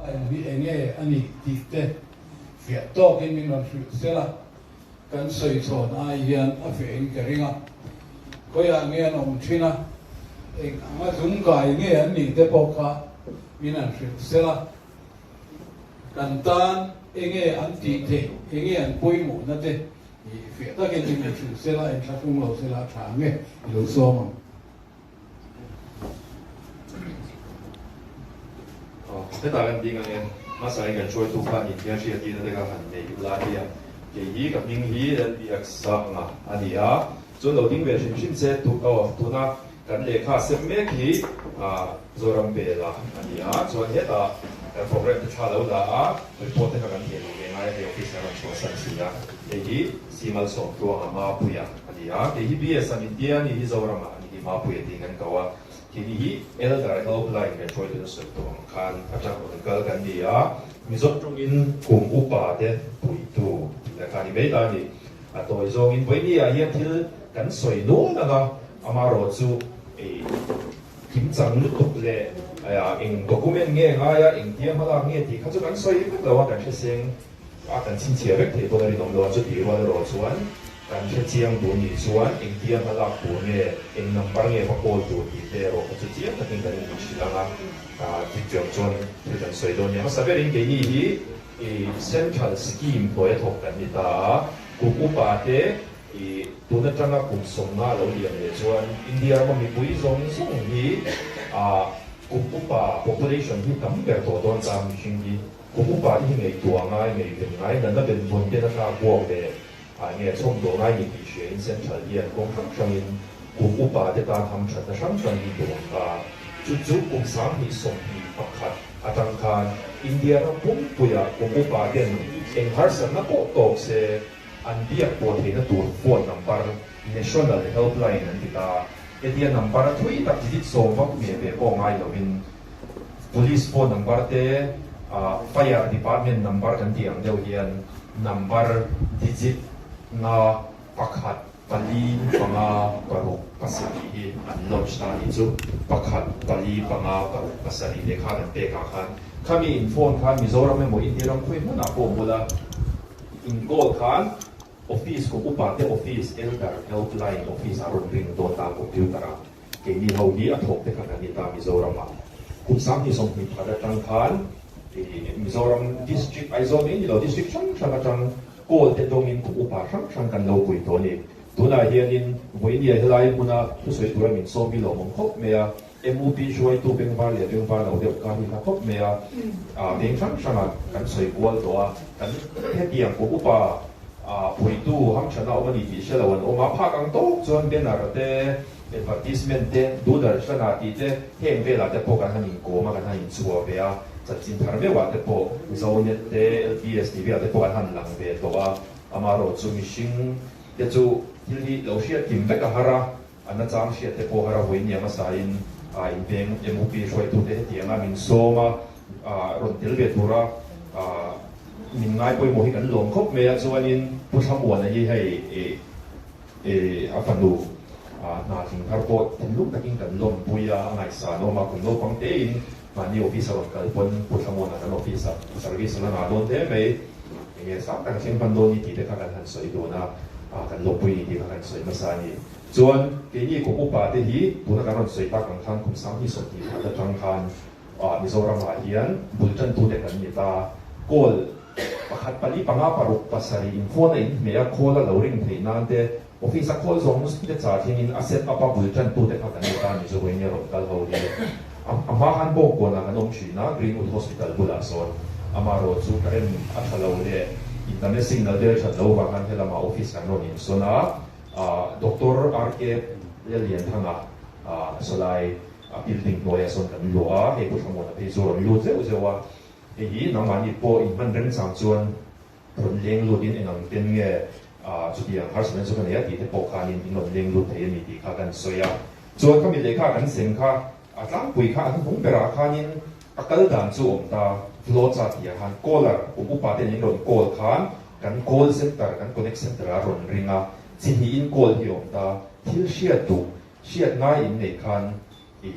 A eng hi enge a nih tih te fiah tawkin min rawn hrilh sel a, kan sawi chhawn ai hian a fiahin ka ring a, khawiah nge an awm thin a, eng anga zungkai nge an nih te pawh kha min han hrilh sel a. Kan tan enge an tih theih, enge an pawimawhna te i fiah takin min rawn hrilh sela, inthlahrung lo sela a tha ang e, i lo sawm ang. Hetah kan ding ang e, hmasain kan hruaitu khan inhian hriattirna te kha han nei ula tia, kei hi ka hming hi Lalbiaksanga a ni a, chuan lo ding ve hrim hrim se, tuna Kan lehkha sem mek hi Zoram Bela a ni a, chuan hetah kan program te thla lo la a, report te kha kan thei lo ve ngai a, hei office a rawn chhuahsan si a, hei hi Simal Sawmtluanga Mapuia a ni a, kei hi BS a min tia a ni hi Zoramah a ni hi Mapuia tiin kan ko a, keini hi Elder Helpline kan hruaituna sawi tawh ang khan atang rawn kal kan ni a, Mizo tawngin kum upa te puitu tihna kha a ni mai ta a ni. A tawi zawngin vawinia hian thil kan sawi nual ang a, amarawh chu ei kimchang lutuk leh eng document nge ngai a, engtia hmalak nge tih kha chu kan sawi vek lo a, kan hre seng a, kan chhinchhiah vek thei pawn a rinawm lo a, chutih rual erawh chuan kan hre chiang duh nih chuan engtia hmalak tur nge, eng number nge va call tur tih te erawh kha chu chiang takin kan inhrilh ang a, chutiang chuan thil kan sawi dawn nia. Hmasa berin keini hi. I Central Scheme hnuaia thawk kan ni ta a, kum upa te i tun atanga kum sawmnga lo liam leh chuan India rama mipui zawng zawng hi a kum upa population hi tam ber tawh dawn ta mihring hi kum upa te hi ngaihtuah ngai, ngaihven ngai, natna benvawn ten a tlak buak leh ah nge chhawm tawh ngai ni tih hria in Central hian kawng hrang hrangin kum upa te tan hamthatna hrang hrang hi duang ta. Chu chu kum 2021 atang khan India ram pumpuiah kum upa ten eng harsatna pawh tawk se an biak pawh theihna tur phone number National Helpline an ti ta. Hetia number a thui tak digit sawm vak hmeh ve pawh ngai lovin Police phone number te Fire Department number kan tih ang deuh hian number digit nga pakhat pali panga paruk pasarih hi an launch ta a nih chu. Pakhat pali panga paruk pasarih lehkha kan pek ah khan khami in phone khan Mizoram emaw India ram khawi hmunah pawh bula in call khan Office kum upa te office elder helpline office ah rawn ring dawn ta computer ah keini ho hi a thawk te kha kan ni ta Mizoram ah kum 2021 atang khan Mizoram district Aizawl mai ni lo district hrang hrang atang call te dawng in kum upa hrang hrang kan lo pui tawh a ni. Tunah hianin vawinia helai hmuna thusawi tura min sawm hi lawmawm khawp mai a. MUP hruaitu bengvar leh bengvar lo deuh kha hi hla khawp mai a, veng hrang hrangah kan sawi kual tawh a, kan hetiang kum upa puitu hamthana awm a ni tih hre lo an awm a, phak ang tawk chuan banner te, advertisement te, Doordarshan-ah tih te heng velah te pawh kan han inkawm a, kan han inchhuah ve a, chanchin thar meuhah te pawh Zonet te, LPS tih velah te pawh kan han lang ve tawh a, amaherawhchu mihring te chu thil hi lo hriat kim vek a har a. A nachang hriat te pawh har a vawi nia hmasain inpeng MUP hruaitute hetianga min sawm a, rawn tel ve tura min ngai pawimawh hi kan lawm khawp mai a, chuanin Pu Thlamuana hi hei a fanu hna tling thar pawh thinlung takin kan lawmpui a, a ngaihsan awm a, kum naupang tein mahni office a rawn kal pawn Pu Thlamuana kan office ah service a la ngah dawn hle mai, enge sang tak a thleng hman dawn ni tih te kha kan han sawi dun a, kan lawmpui ni tih kha kan sawi hmasa a ni. Chuan keini kum upa te hi tuna kan rawn sawi tak ang khan kum 2021 atang khan Mizoramah hian bul tantute kan ni ta. Call pakhat pali panga paruk pasarih in phone a inhmeh a, call a lo ring theih nan te office a call zawng zawng te chah thlengin a set up a bul tantute kha kan ni ta ni chu vawiin rawn kal ho hi. A hma khan Bawngkawnah kan awm thin a, Greenwood Hospital bulah sawn amaherawh chu current a tha lo leh internet signal te a that lo vang khan helamah office kan rawn insawn a. Doctor RK. Lallianthanga sawlai building hnuaiah sawn kan luah a, hei Pu Thlamuana phei chu a rawn lut zeuh zeuh a, hei hi nangmahni pawh inhman remchang chuan rawn leng lutin eng ang ten nge chutiang harsatna chu ka nei a tih te pawh khanin in rawn leng lut thei a ni tih kha kan sawi a. Chuan khami lehkha kan sem kha a tlangpui kha a hnuhnung berah khanin a kal dan chu awm ta, flow chart tih ah khan caller kum upa ten in rawn call khan kan call center kan connect center ah rawn ring a, chi hnihin call hi awm ta, thil hriat duh hriat ngai in neih khan I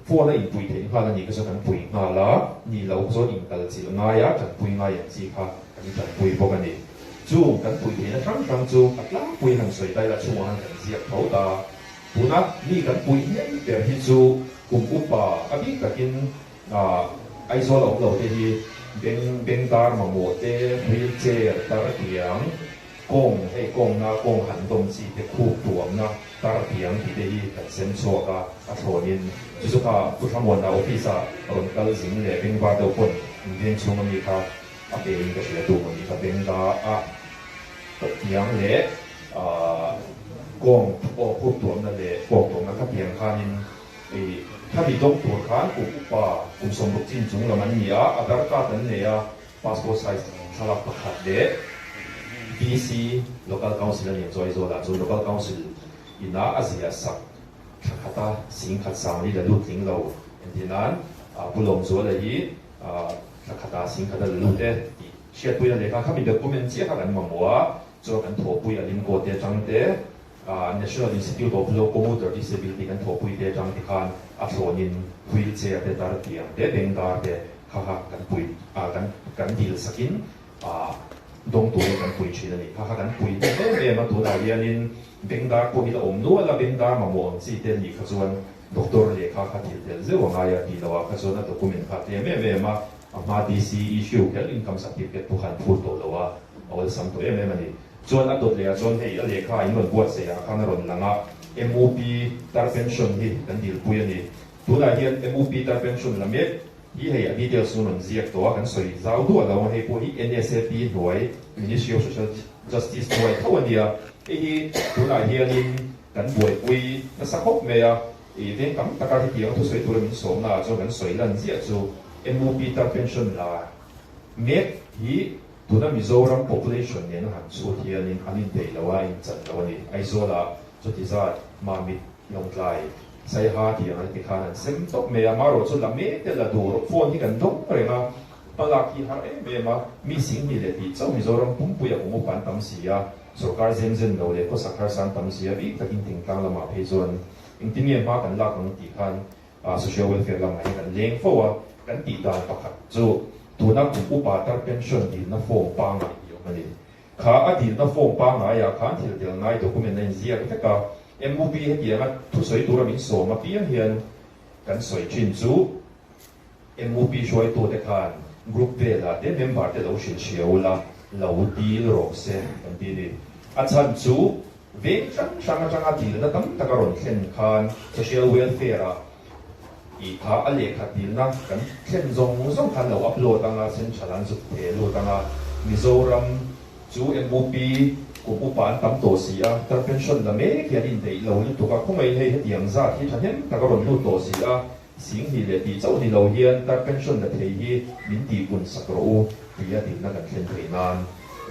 phone a inpui theih nghal a nih kha chuan kan pui nghal a, nih loh kha chuan inkal chilh ngai a, tanpui ngai ang chi kha kan tanpui bawk a ni. Chung kan pui theihna hrang hrang chu a tlangpui han sawi ta ila chhungah han kan ziak tho ta. Tuna mi kan pui hnem ber hi chu kum upa a bik takin Aizawl a awm lo te hi beng bengdar mamawh te, wheel chair tar tiang, Kawng, hei kawngna kawng han dawm chi te khup tuamna tar tiang tih te hi kan sem chhuak a, a thlawnin chu chu kha Pu Thlamuana office ah rawn kal zing leh bengvar deuh pawn in veng chhung ami kha a pe in ka hria tum ami kha bengda a tiang leh kawng aw khup tuamna leh kawng tuamna kha tiang khanin ih khami dawng tur khan kum upa kum 60 chin chung lam an ni a, Aadhar card an nei a. Passport size thlalak pakhat leh DC Local Council a ni ang chu Aizawl ah chuan Local Council ina a ziah sak thla khata singkhat sangli la lut tling lo entir nan Pu Lawmzuala hi thla khata singkhat a la lut e tih hriatpuina lehkha khami document chiah kha kan mamawh a, chuan kan thawhpui a limkaw te atang te National Institute of Locomotor Disability kan thawhpui te atang te khan a thlawnin wheel chair te tar tiang te bengdar te kha kha kan pui kan kan dil sakin dawng turin kan pui thin a ni. Kha kha kan pui hnem em em a, tunah hianin bengdar pawh hi la awm nual a, bengdar mamawh ang chi te nih kha chuan doctor lehkha kha thil tel zeuh a ngai a tih loh ah kha chuan a document kha a tlem em em a, a hma DC issue kher income certificate pawh kha an phur tawh lo a, a awlsam tawh em em a ni. Chuan a dawt leh ah chuan hei a lehkha in rawn buatsaih ah khan a rawn lang a, MUP tar pension hi kan dilpui a ni. Tunah hian MUP tar pension la mek hi hei a details chu rawn ziak tawh a, kan sawi zau duah lo a, hei pawh hi NSAP hnuai Ministry of Social Justice hnuai tho a nia. Hei hi tunah hianin kan buaipui nasa khawp mai a, ih veng tam taka hetiang thusawi tura min sawmna ah chuan kan sawi lan ziah chu MUP tar pension la mek hi Tuna Mizoram population nen a han chhut hianin an indeih lo a, inchan lo a ni. Aizawlah chuti zat Mamit, Lawngtlai, Saiha tih ang an ti khan an sem tawp mai a, marawh chu la mek te la duh rawh phone hi kan dawng reng a, hmalak hi har em em a, mi singni leh tih chauh Mizoram pumpui a kum upa an tam si a, sorkar zem zen lo leh khawsak harsa an tam si a, bik takin thingtlang lamah phei chuan engtin nge hma kan lak ang tih khan Social welfare lamah hian kan leng fo a, kan tih dan pakhat chu tuna kum upa tar pension dilna form pangngai tih awm a ni. Kha a dilna form pangngaiah khan thil tel ngai document a inziak vek a, MUP hetianga thusawi tura min sawm apiang hian kan sawi thin chu MUP hruaitute khan group velah te member te lo hrilh hria ula lo dil rawh se kan ti a ni. A chhan chu Veng hrang hrang atanga dilna tam tak a rawn thlen khan Social Welfare ah i kha a lehkha dilna kan thlen zawng zawng khan lo upload anga central an zuk the lut anga Mizoram chu MUP kum upa an tam tawh si a, tar pension la mek hian indeih lo lutuk a, khawngaih hei hetiang zat hi thahnem tak a rawn lut tawh si a, 20 leh tih chauh ni lo hian tar pension la thei hi min tihpun sak rawh u tia dilna kan thlen theih nan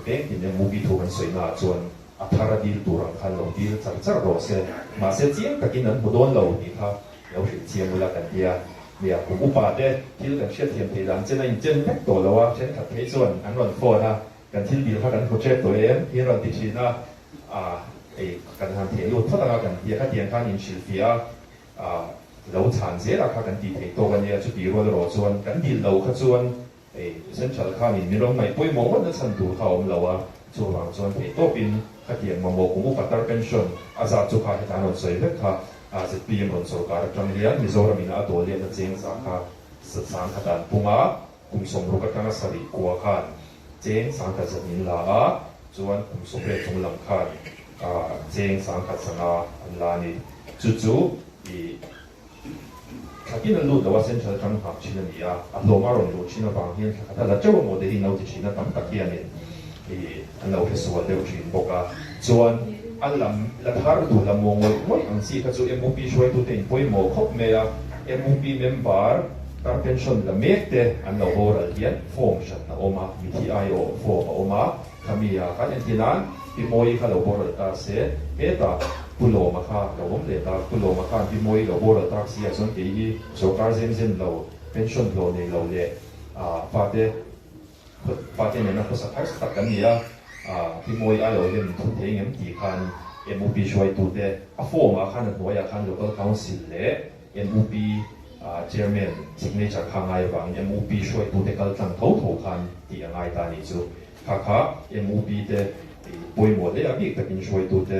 veng tin MUP thu kan sawi naah chuan A thar a dil tur ang khan lo dil char char rawh se, mahse chiang takin an hmu dawn lo tih kha lo hrilh chiang ula kan ti a. Nia, kum upa te thil kan hriatthiam theih dan chen a inchen vek tawh lo a, thenkhat phei chuan an rawn phone a, kan thil dil kha kan hmu tep tawh em hi an rawn ti thin a, ah ei kan han theh lut phawt anga kan ti a, khatiang khan inhrilhfiah a, ah lo chhan zelah kha kan tih theih tawk a nia, chuti rual erawh chuan kan dil lo kha chuan Hei Central khanin min rawn ngaih pawimawh ngawt na chhan tur kha a awm lo a, chuvang chuan theihtawpin khatiang mamawh kum upa tar pension a zat chu kha heta an rawn sawi vek kha zpm rawn sawrkar atang hian Mizoram ina a dawl lianna cheng za kha 10,000 an pung a, kum 60 atanga 7 kua khan cheng 10,000 zat min la a, chuan kum 18 chung lam khan cheng 10,500 an la a ni. Chu chu i. Thlakin a lut lo a, Central atang nghak thin a ni a, a hlawm a rawn luh thin avang hian thla khat a la teuh emaw te hi an lo ti thin a, tam tak hianin ih an lo hre sual deuh thin bawk a. Chuan A lam la thar duh la maw ngawih ngawih ang chi kha chu MUP hruaitute in pawimawh khawp mai a, MUP member tar pension la mek te an lo boral hian form hran a awm a, mithi aiawh form a awm a, khami ah khan entir nan Pi Mawii kha lo boral ta se, hetah Pu Lawma kha lo awm leh ta, Pu Lawma khan Pi Mawii lo boral tak si ah chuan kei hi sorkar zem zem lo, pension hlawh nei lo leh fate Fate nena khawsak harsa tak kan ni a, Pi Mawi aiawh hian min thun thei ngem tih khan MUP hruaitute a form ah khan a hnuaiah khan Local Council leh MUP Chairman signature kha ngai avangin MUP hruaitute kal tlang tho tho khan tih a ngai ta a nih chu. Kha kha MUP te pawimawh hle a bik takin hruaitute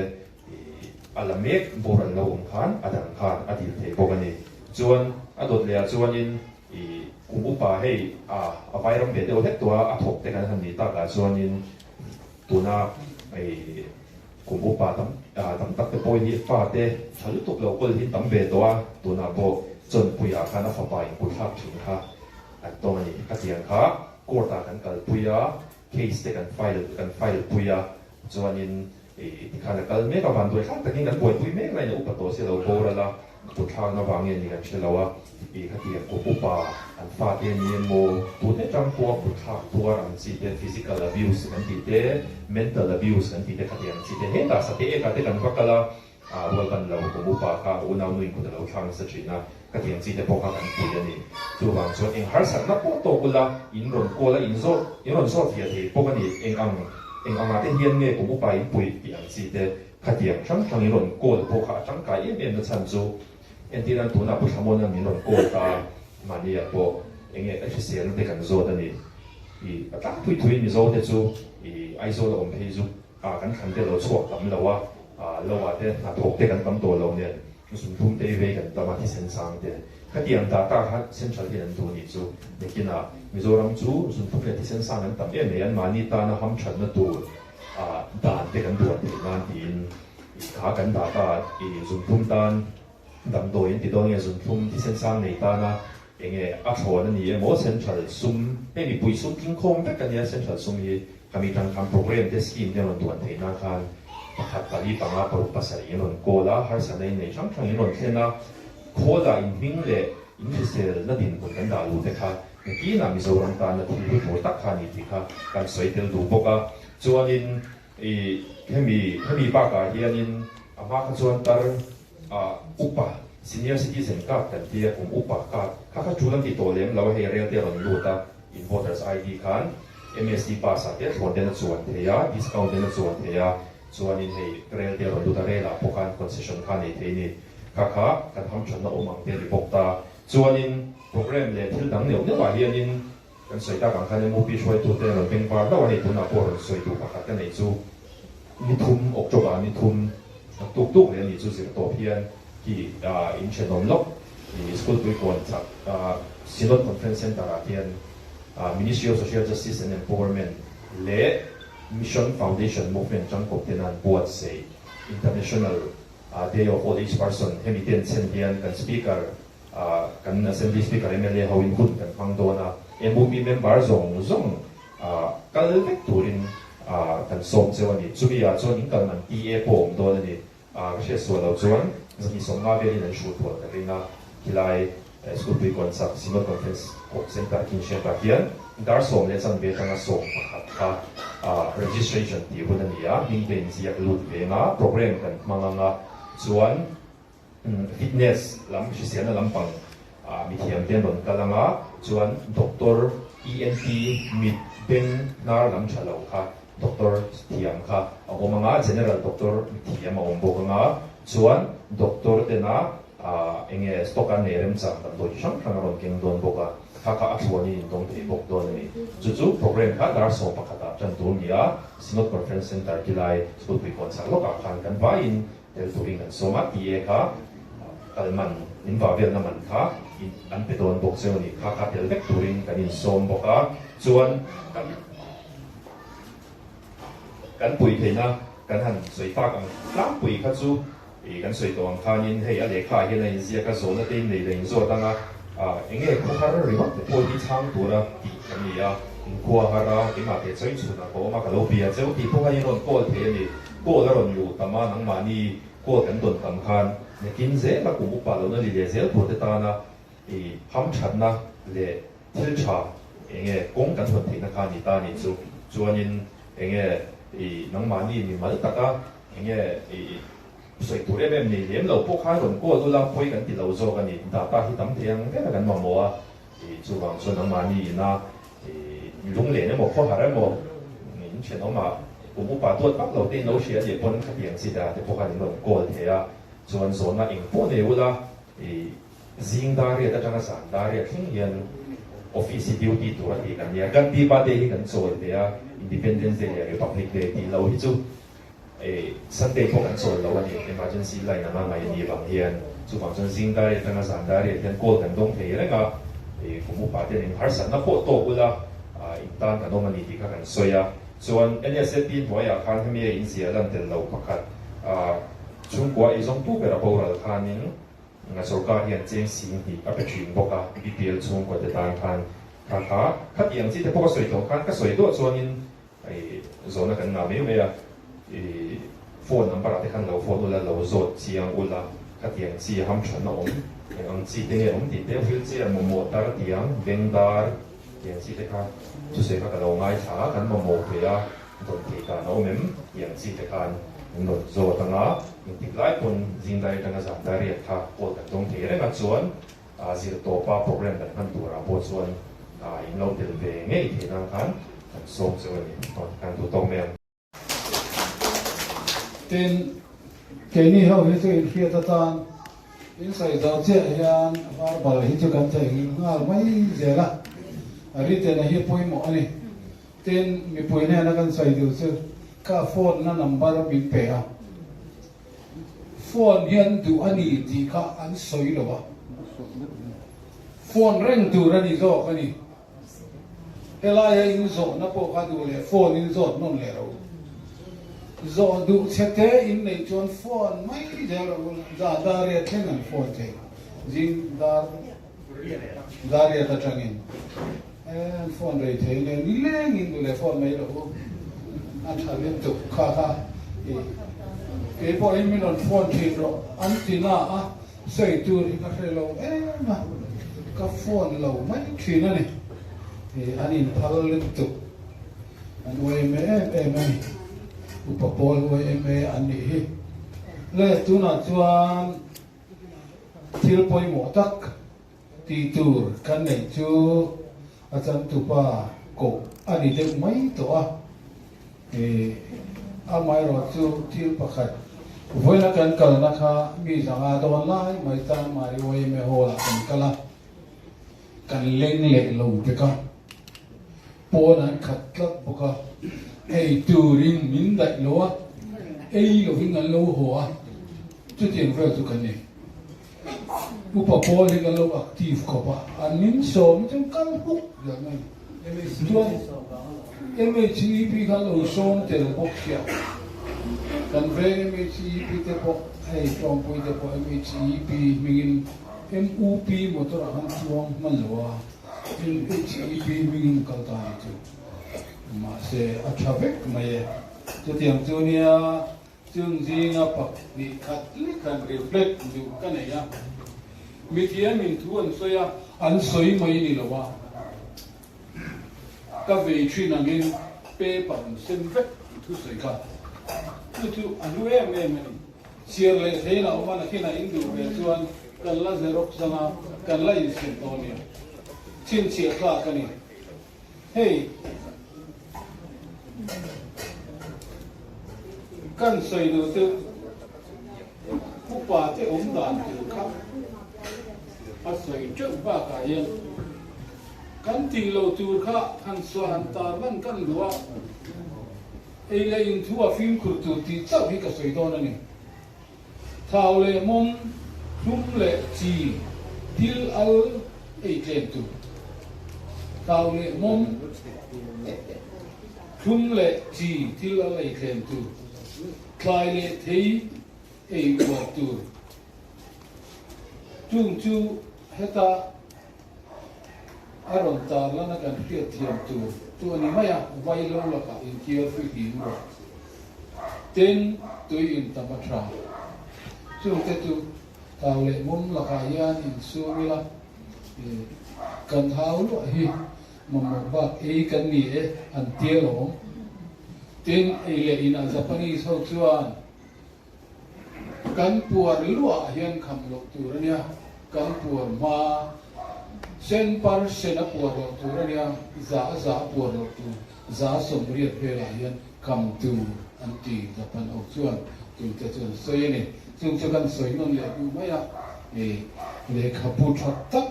a la mek bawr an lo awm khan a dang khan a dil thei bawk a ni. Chuan a dawt leh ah chuanin I kum upa hei a a vairam ve deuh hlek tawh a, a thawk te kan han nih takah chuanin tuna i kum upa tam tam tak te pawhin hi fa te tha lutuk lo kawl hi tam ve tawh a, tunah pawh Chawnpuiah khan a fapa in kut thlak thin kha an tawng a ni. Khatiang kha court ah kan kalpui a, case te kan file kan file pui a, chuanin I tikhan a kal mek a, vanduai thlak takin kan buaipui mek laiin a upa tawh si lo boral a, kut thlakna vang nge ni kan hre lo a, i khatiang kut upa an fate a ni emaw tute tang pawha kut thlak tuar ang chi te, physical abuse kan tih te, mental abuse kan tih te khatiang chi te hetah sate ekah te kan va kal a, rual ban lo kum upa kha a unau nuin kut a lo thlak nasa thin a. Ka tiang chi te pawh kha kan pui a ni. Chuvang chuan eng harsatna pawh tawk ula, in rawn kawl a, in zawt, in rawn zawt fiah thei bawk a ni. Eng ang, eng angah te hian nge kum upa in puih tih ang chi te khatiang hrang hrang in rawn kawl pawh kha a tangkai em em na chhan chu entir nan tunah Pu Thlamuana min rawn kawl ta a, mahni ah pawh eng nge ka hriselna te kan zawt a ni. I a tlangpui thuin Mizo te chu i Aizawl a awm phei chu Ah kan thlan te lo chhuak tam lo a, ah lo ah te hnathawk te kan tam tawh lo nen zunthum te vei kan tam a thisen sang te. Khatiang data kha central hian an duh nih chu nakinah Mizoram chu zunthum leh thisen sang an tam em mai an mahni tana hamthatna tur ah dan te kan duan theih nan tiin kha kan data i zunthum tan Damdawi an ti dawn nge zunthlum thisen sang nei tana enge a thlawn a ni emaw central sum hei mipui sum tlingkhawm vek a nia central sum hi khami tan khan program te scheme te rawn duan theih nan khan pakhat pali panga paruk pasarih in rawn call a harsatna in nei hrang hrang in rawn thlen a khawl ah in hming leh in hrisel na dinhmun kan dah luh te kha nakinah Mizoram tana thil hlu tur tak kha a ni tih kha kan sawi tel duh bawk a chuanin I hemi hemi bakah hianin a hma kha chuan tar ah upa senior citizen card kan tia kum upa card kha kha tul an ti tawh lem lo a hei rel te a rawn lut a in voters ID khan MSD pass ah te thlawn ten a chuan thei a discount ten a chuan thei a chuanin hei rel te a rawn lut a rel ah pawh khan concession kha nei thei ni kha kha kan hamthatna awm ang te a ni bawk ta chuanin program leh thil dang neuh neuh ah hianin Kan sawi tak ang khan MOP hruaitute rawn beng var hlauh a hei tunah pawh rawn sawi duh pakhat ka neih chu ni thum October ni thum tuk tuk leh a nih chu zir tawp hian khi in thenawm lawk i school puikawn chak Synod Conference Centre ah hian Ministry of Social Justice and Empowerment leh Mission Foundation Movement tangkawp ten an buatsaih International Day of Old Age Person hemi ten chhen hian kan Speaker Kan Assembly Speaker mla hoin hun kan hmang dawn a, MUP member zawng zawng kal vek turin kan sawm cheu a ni. Chumi ah chuan in kal man TA pawh a awm dawn a ni. Ka hriat sual lo chuan 250 velin an hrut hual ka ring a, khilai School pui kawn chak Synod Conference Centre khin hriat ah hian dar sawm leh chanve atanga 11 kha registration tih hun a ni a, hming te inziak lut veng a, program kan hmang anga chuan Fitness lam hriselna lampang mithiam te an rawn kal ang a, chuan Doctor ENT mit beng hnar lam tha lo kha Doctor thiam kha a awm ang a, General Doctor mithiam a awm bawk ang a, chuan Doctor tena enge stock a nei remchang damdawi chi hrang hrang a rawn keng dawn bawk a, kha kha a thluanin in dawng thei bawk dawn a ni. Chu chu program kha dar 11 ah tan tur ni a, Synod Conference Centre kilai School puikawn chak lawkah khan kan vaiin Tel turin an sawm a, TA kha kal man, in vah velna man kha an pe dawn bawk cheu a ni. Kha kha tel vek turin kan insawm bawk a, chuan kan kan pui theihna kan han sawi tak ang tlangpui kha chu ih kan sawi tawh ang khanin hei a lehkha ah hian a inziak a, zawhna te in nei leh inzawt ang a, ah eng nge khawhar ringawt te pawh hi chhang tura tih kan ni a, inkhua har a, keimah teh chawi chhunah ka awm a, ka lo bia cheu tih pawh kha in rawn call thei a ni. Call a rawn luh tam a, nangmahni call kan dawn tam khan nakin zela kum upa lohna li leh zel tur te tana i hamthatna leh thil tha enge kawng kan hawn theihna kha a ni ta a nih chu. Chuanin enge i nangmahni mimal taka enge i sawi tur em em nei lem lo pawh khan rawn call ula pawi kan ti lo zawk a ni. Data hi tam thei ang ber a kan mamawh a, i chuvang chuan nangmahni ina i lunglen emaw khawhar emaw in thenawmah kum upa duat vak lo te in lo hria a nih pawn khatiang chi te pawh khan in rawn call thei a, chuan zawhna eng pawh nei ula i Zing dar riat atanga zan dar riat thleng hian office hi duty tur a tih kan nia. Gandhi birthday hi kan chawl ve a, Independence Day leh Republic Day tih lo hi chu Sunday pawh kan chawl lo a ni, emergency line anga ngaih a nih vang hian. Chuvang chuan zing dar riat atanga zan dar riat hian call kan dawng thei reng a, kum upa ten eng harsatna pawh tawk ula in tan kan awm a ni tih kha kan sawi a. Chuan NSAP hnuaiah khan hemi a inzia lan tel lo pakhat chhungkua eizawngtu ber a boral khanin, Nga sorkar hian cheng sing hnih a pe thin bawk a, BPL chhungkaw te tan khan kha kha khati ang chi te pawh ka sawi tawh khan ka sawi duah chuanin i zawhna kan ngah mai mai a, i phone number ah te khan lo phone ula lo zawt chiang ula khati ang chi hamthanna awm eng ang chi te nge awm tih te wheelchair mamawh tar tiang beng dar tiang chi te kha thusawi kha ka lo ngaithla a kan mamawh ve a. Rawn thei dan a awm em? Tih ang chi te khan min rawn zawt ang a, engtik lai pawn zing dai atanga zan dai riat kha call kan dawng thei reng a, chuan zir tawpa program kan hman turah pawh chuan in lo tel ve ngei thei nan khan kan sawm cheu a ni. Rawn kan duh tawk mai ang. Tin, keini ho hi chu inhriat atan in sawi zawh chiah hian verbal hi chu kan theihnghilh nghal mai zel a, a written a hi pawimawh a ni. Tin, mipui hnena kan sawi duh chu ka phone na number min pe a, phone hian duh a ni tih kha an sawi lo a, phone reng tur a ni zawk a ni. Helaia in zawhna pawh kha duh leh phone in zawt nawn leh ro. Zawh duh chhe te in neih chuan phone mai zel ro, zah dar riat thleng an phone thei, zing dar. Zariat atangin an phone rei thei nia nilengin duh leh phone mai loh u a tha lutuk kha kha i kei pawhin min rawn phone thin rawh an ti na a sawi tur hi ka hre lo em a ka phone lo mai thin a ni i an inphal lutuk an yma em em a ni upa pawl yma an nih hi le tunah chuan Thil pawimawh tak tih tur kan neih chu a changtupa koh a ni deuh mai tawh a, ih amaherawh chu thil pakhat vawiina kan kalna kha mi zanga dawn lai mai tan Mari YMA Hall ah kan kal a, kan leng leh lo bek a. Pawn an khat tlat bawk a, ei turin min daih lo a, ei lovin an lo haw a, chutiang vel chu kan ni. Upa pawl hi kan lo active khawp a, an min sawm hi chuan kal huk zel mai. Chuan MHEP kha lo sawm tel bawk sia, kan veng MHEP te pawh hei tlawmpui te pawh MHEP hmingin MUP motor ah khan chuang hman lo a. Tin, HEP hmingin kal ta ni chu. Mahse, a tha vek mai e. Chutiang chu nia, chung zinga pahnih khat lek han reflect duh ka nei a. Mithiam in thu an sawi a, an sawi mai ni lo a. Ka vei thin angin paper an sem vek an thusawi kha. Chu chu a hlu em em a ni. Chhiar leh theiin a awm a, nakinah in duh ve chuan kan la xerox anga kan la insiam dawn nia. Chhinchhiah tlak a ni. Hei kan sawi duh chu upa te awm dan tur kha a sawi teuh bakah hian kan tih loh tur kha han sawi han tarlan kan duh a. Ei leh in thu a fimkhur tur tih chauh hi ka sawi dawn a ni. Thau leh mawm, thlum leh chi, thil al ei tlem tur. Thau leh mawm, thlum leh chi, thil al ei tlem tur. Thlai leh thei ei uar tur. Chung chu heta. A rawn tar lana kan hriat thiam tur chu a ni mai a, Vailo lakah inkiar fihlim rawh. Tin, tui in tam a tha. Chungte chu thau leh mum lakah hian insum ila, kan thau luah hi mamawh bak ei kan ni e an tia lawm. Tin, ei leh inah Japanese ho chuan kan puar luah hian kham loh tur a nia, kan puar hma sen par sen a puar loh tur a nia, za a za a puar loh tur, za 80 velah hian kham tur an ti. Japan ho chuan chungte chu an sawi a ni. Chung chu kan sawi nawn leh duh mai a, lehkhabu tha tak,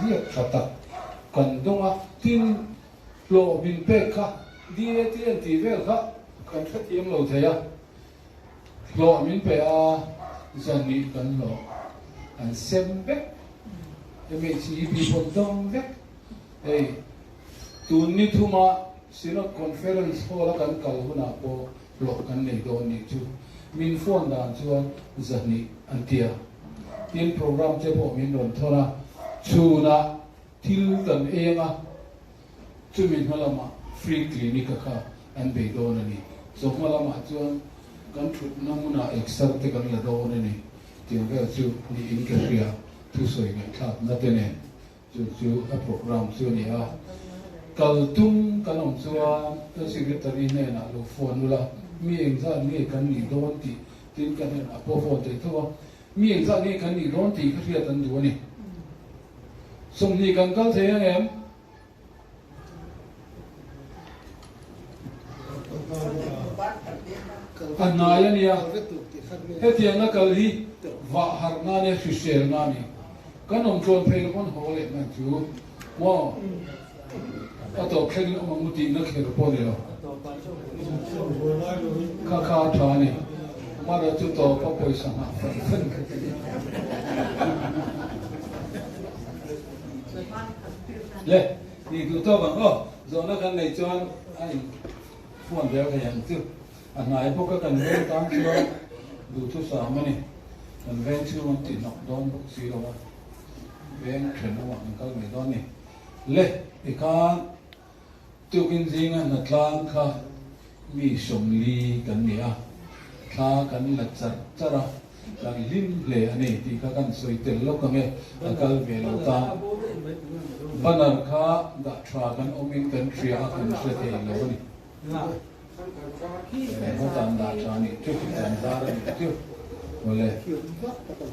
ziak tha tak kan dawng a, tin hlawh min pek kha DAT an tih vel kha kan hrethiam lo thei a, hlawh min pe a, zan nih kan hlawh an sem vek, MHEP pawh dawng vek, hei tun ni thuma Synod Conference Hall a kan kal hunah pawh hlawh kan nei dawn nih chu min phone dan chuan zahnih an ti a, tin program te pawh min rawn thawn a, chhunah thil kan ei anga chumi hma lamah free clinic a kha an bei dawn a ni. Chawhma lamah chuan kan thutna hmunah exer te kan la dawn a ni tiang vel chu niin ka hria thusawi ngaihthlakna te nen. Chu chu a programme chu a ni a, kal tum kan awm chuan kan secretary hnenah lo phone ula, mi engzat nge kan nih dawn tih tin ka hnenah pawh phone thei tho a, mi engzat nge kan nih dawn tih ka hriat an duh a ni. 20 kan kal thei ang em? A hnai a nia, hetianga kal hi vah harh na nia hrisel na a ni. Kan awm tlawn phei lo pawn haw leh mai chu maw a tawp thlengin awm ang u tihna kher pawh a ni lo. Kha kha a tha a ni. Mara chu tawp a pawisa nghah fan fan kha ti. Le, ni duh tawk ang aw. Zawhna kan neih chuan a in phone vel thei ang chu. A hnai bawk a kan veng tan chuan duhthusam a ni. Kan veng chhung an tih hnawk dawn bawk si lo a, veng thenawmah kan kal mai dawn a ni. Le, tikhan tukin zinga hnatlang kha mi 40 kan ni a, thla kan la char char a, kan hlim hle a ni tih kha kan sawi tel lawk ang e, a kal ve lo tan. Banner kha dah tha kan awmin kan hria a, kan hre thei lo a ni. Hawtan dah tha nih chu, kan zar a nih chu. Awle,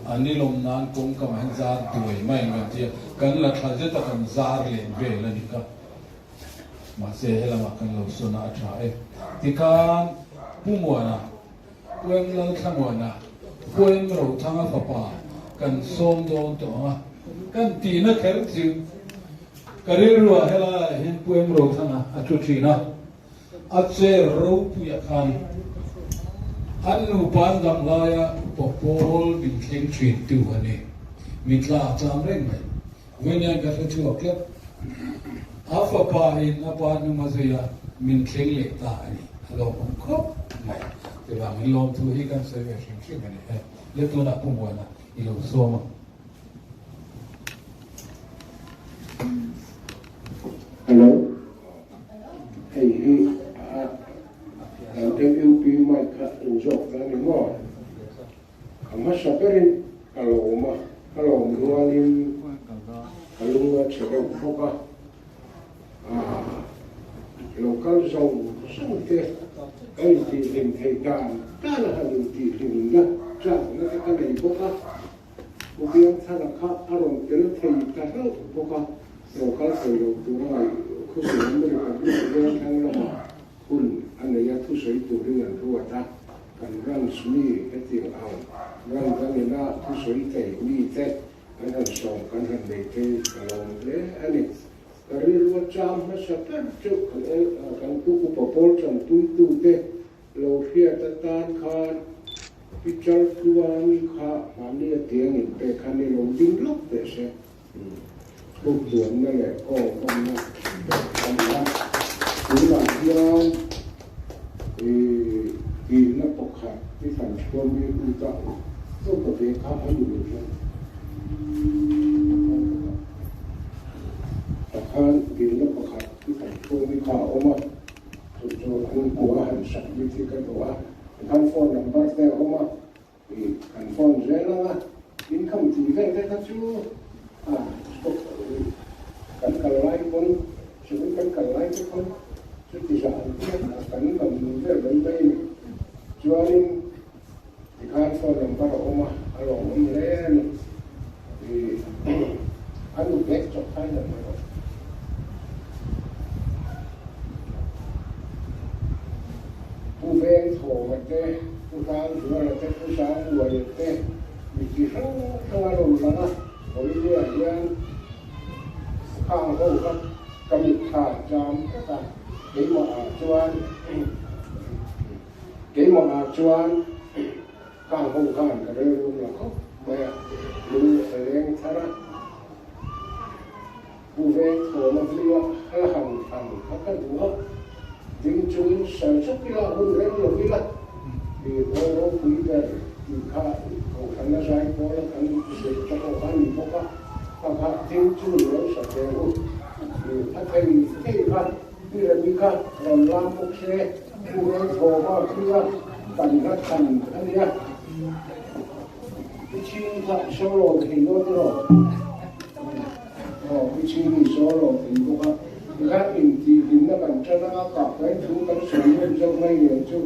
a nilawm nan kawng kamah hian zar duai mai ang kan ti a, kan la tha zet a kan zar leh vel a nih kha. Mahse helamah kan lo sawn a, a tha e. Tikhan Pu Muana, Pu Em Lalthlamuana, Pu Em Rothanga fapa kan sawm dawn tawh ang a, kan tihna kher chu Ka rilruah helaiah hian Pu Em Rothanga a thu thin a, a chair ropuiah khan an nupa an dam laia upa pawl min thleng thin tu a ni. Mitla a tlang reng mai. Vawiin ka hre chhuak tlat. A fapa in a pa hnung a zui a, min thleng leh ta a ni. A lawmawm khawp mai. Chuvangin lawmthu hi kan sawi ve hrim hrim a ni e. Le tunah Pu Muana i lo sawm a. Hello, hei hi kan MUP mic kha in zawk ta ni maw? A hmasa berin ka lawm a, ka lawm rualin ka lung a chhe deuh bawk a. Lo kal zawng zawng te ka intihhlim theih dan dan a han intihhlimna chakna te ka nei bawk a. Pu Biangthara kha a rawn tel thei ta hlauh bawk a, lo kal thei lo tura ngaih Khawsei Republic Vengthlang lamah hun a nei a, thusawi turin an ruat a, kan ranch mi hetiang ang ran dangina thusawi thei mite kan han sawm kan han nei thei ka lawm hle a ni. Ka rilru a cham hmasa ber chu kan pu upa pawl tanpuitute Lo hriat atan khan Pichal tluan kha mahni a tiang in pek kha ni lo ding lawk teh se. Buk duanna leh aw hmanna a ni a. Tunah hian i dilna pakhat i fan chhuam i ut a, aw ka ve kha a ni lo hian takhan dilna pakhat i fan chhuam i kha a awm a, chu chu an kua han sak bik hi ka duh a. vel te kha chu a stop kan kal lai pawn sikul kan kal lai te pawn chuti zah an tia kan lam vel mai mai a ni. Chuanin tikhan phone number a awm a, a lawmawm hle a ni. Ih a nu bag chawp khan la mai rawh. Pu Vengthawma te, Pu Hrangzuala te, Pu Sangluaia te mi chi hrang hrang a rawn lang a, Vawinia hian khang ho kha ka mitthla cham tlat a, keimah ah chuan keimah ah chuan khang ho khan ka rilru la khawp mai a, lung a leng thar a. Pu Vengthawma hming a hla han han kha ka duh a, ding chungin sal chawk ila hun reng lo ila, i aw ropui ber tih kha Kohhran a zai pawl a kan zir te pawh kha a ni bawk a, kha kha ding chungin lo sa ve u, i a thei thei kha i remi kha rawn lam bawk se, Pu Vengthawma hming a kan hla than a nia. I chhing kha i solo thei dawn emaw? Aw, i chhing i solo thei bawk a. Tikhan intihhlimna kan tan anga kah mai thu kan sawi ngam zawk mai nen chu.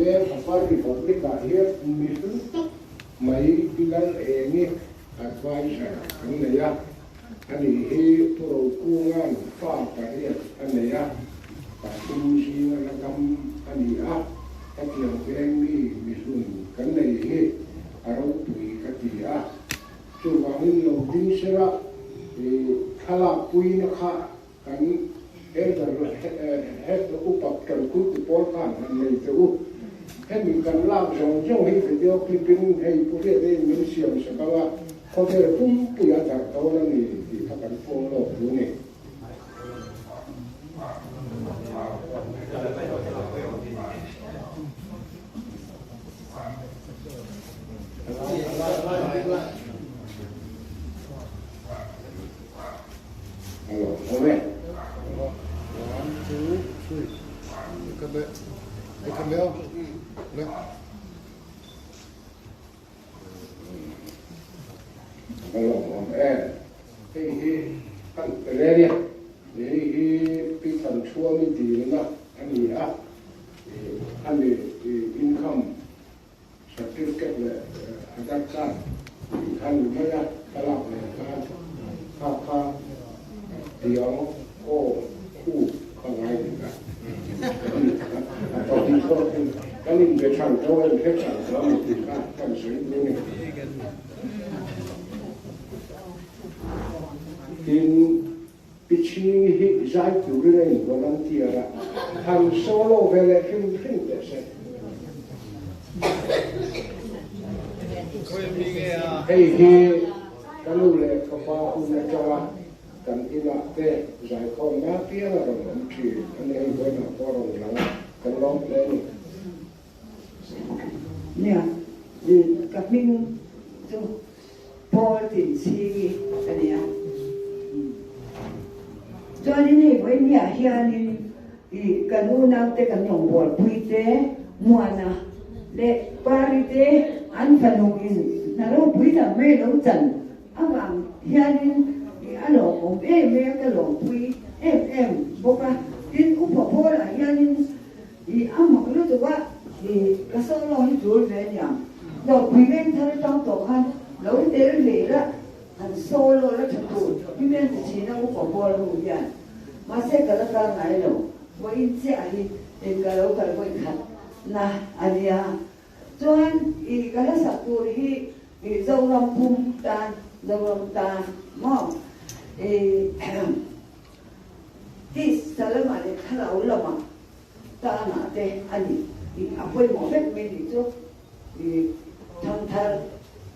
Veng Upper Republic ah hian mi hlu tak mai Pi Lal Engi advisor kan nei a, ani hi Pu Rokunga'n fa pariat a nei a, pathum zinga la dam a ni a, hetiang veng mi mihlun kan nei hi a ropui ka ti a, chuvangin lo ding sela i thlalak puina kha Kan Elder Head upa Ṭanpui ti pawl khan han nei teh u. Hemi kan lak zawng zawng hi video clip in hei Pu Hriata in min siam sak ang a, khawvel pumpui a darh dawn a ni tih kha kan puang lawk duh ni. Hello, awm e. One, two, three. Ikhat leh, ikhat leh aw. Le. Hello, awm e. Hei hi kan pe le nia. Hei hi Pi Thanchhuami dilna a ni a. Ani income Certificate leh Aadhaar card tih kha ni mai a, thlalak leh khan kha kha tiang aw khu kha ngai ni ka a pahnih zawk in kan inbe than tho a, inhre than tho a ni tih kha kan sawi duh a ni. Tin, Pi Chhingi hi zai turin a in volunteer a, han solo ve leh hrim hrim teh se. Hei hi ka nu leh ka pa hun atanga kan inah te zaikhawmna piang a rawn awm thin a ni, hei vawiinah pawh a rawn lang a, kan lawm hle a ni. Nia, ka hming chu Paul Tinchhingi ka ni a. Chuanin hei vawiinniah hianin i kan unaute kan rawngbawlpui te, Muana leh Pari te an fanu in hna ropui tak mai lo chan avang hianin i a lawmawm em em a, ka lawmpui em em bawk a. Tin, Upa Paul-ah hianin I a mak lutuk a, i ka solo hi tul ve aniang. Dawrpui veng thar atang tawh khan lo tel ve la, han solo la tha tur hi men ti thin a upa pawl ho hian. Mahse ka la kal ngai lo, vawiin chiah hi in ka lo kal vawi khat na ania. Chuan i ka la sak tur hi i Zoram pum tan, Zoram tan maw i. Tisa lamah leh thlarau lamah tanah te a ni tih a pawimawh vek mai nih chu i thangthar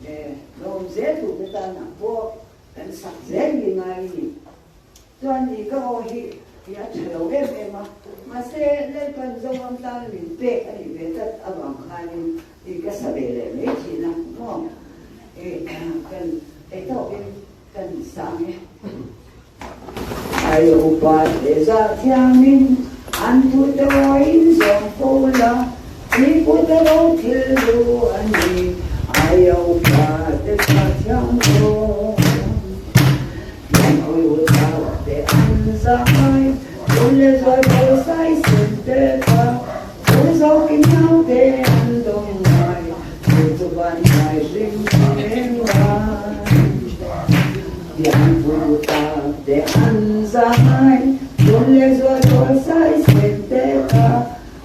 leh lawm zel turte tanah pawh kan sak zel hi ngai a ni. Chuan i ka aw hi i a tha lo em em a, mahse Lalpan Zoram tana min pek a nih ve tlat avang khanin i ka sa ve leh mai thin a maw i kan eitawkin kan sang e. Ai upa te zah thiamin an thu te ruaiin zawm fo la, i kut a ro thil lu a ni, ai upa te zah thiam lo. Pianpui utau te an zai, tun leh zual pawh sai sen te kha, tu zawk in nau te an dawng ngai, chu chu van ngai hlim reng lai. Pianpui utau te an zai, tun leh zual pawh sai sen te kha,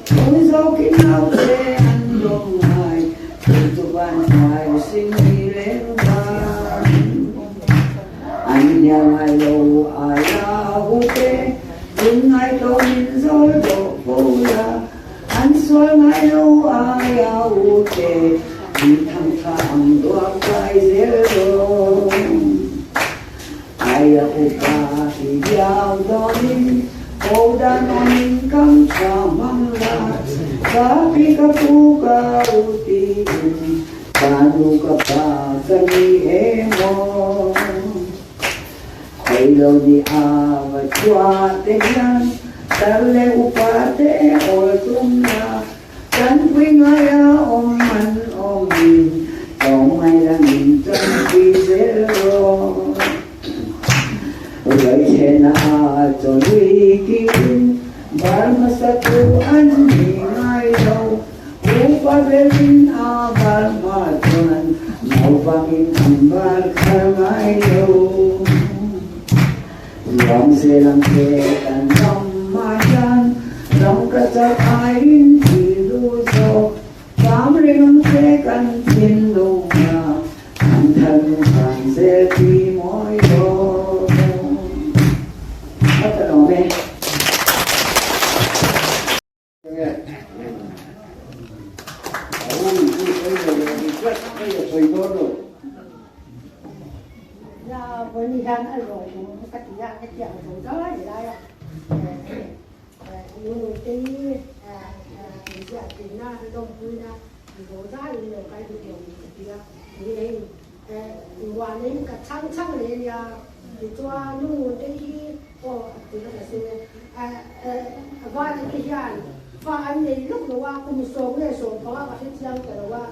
tu zawk in nau te an dawng ngai, chu chu van ngai hlim reng lai. An hnial ngai lo ai a ute, in ngai tlawmin zawl dawh fo la. An sual ngai lo ai a ute, in thang tha ang duak kai zel dawn. Ai a upa i biau dawnin, ko dan awmin kam tha hmang la. Ka pi ka pu ka u tiin. Ka nu ka pa ka ni emaw Khawi lo ni a va chhuah te hian Tar leh upa te awl tum la Kan pui ngai a awm man awmin Tlawm ngai langin tan pui zel rawh Ruai thlen a chaw lui kin Bar hmasa tu an ni ngai lo. Upa berin a bar hma chuan naupangin an bar thar ngai lo. Ruam zel ang che kan ram ah hian ram ka chak aiin thil duh zawk. Fam reng ang che kan thinlung ah an than kan zel ti mawi dawn. A ta lawm e. Fa an nei lawk lo a, kum 15 ka hre chiang ta lo a.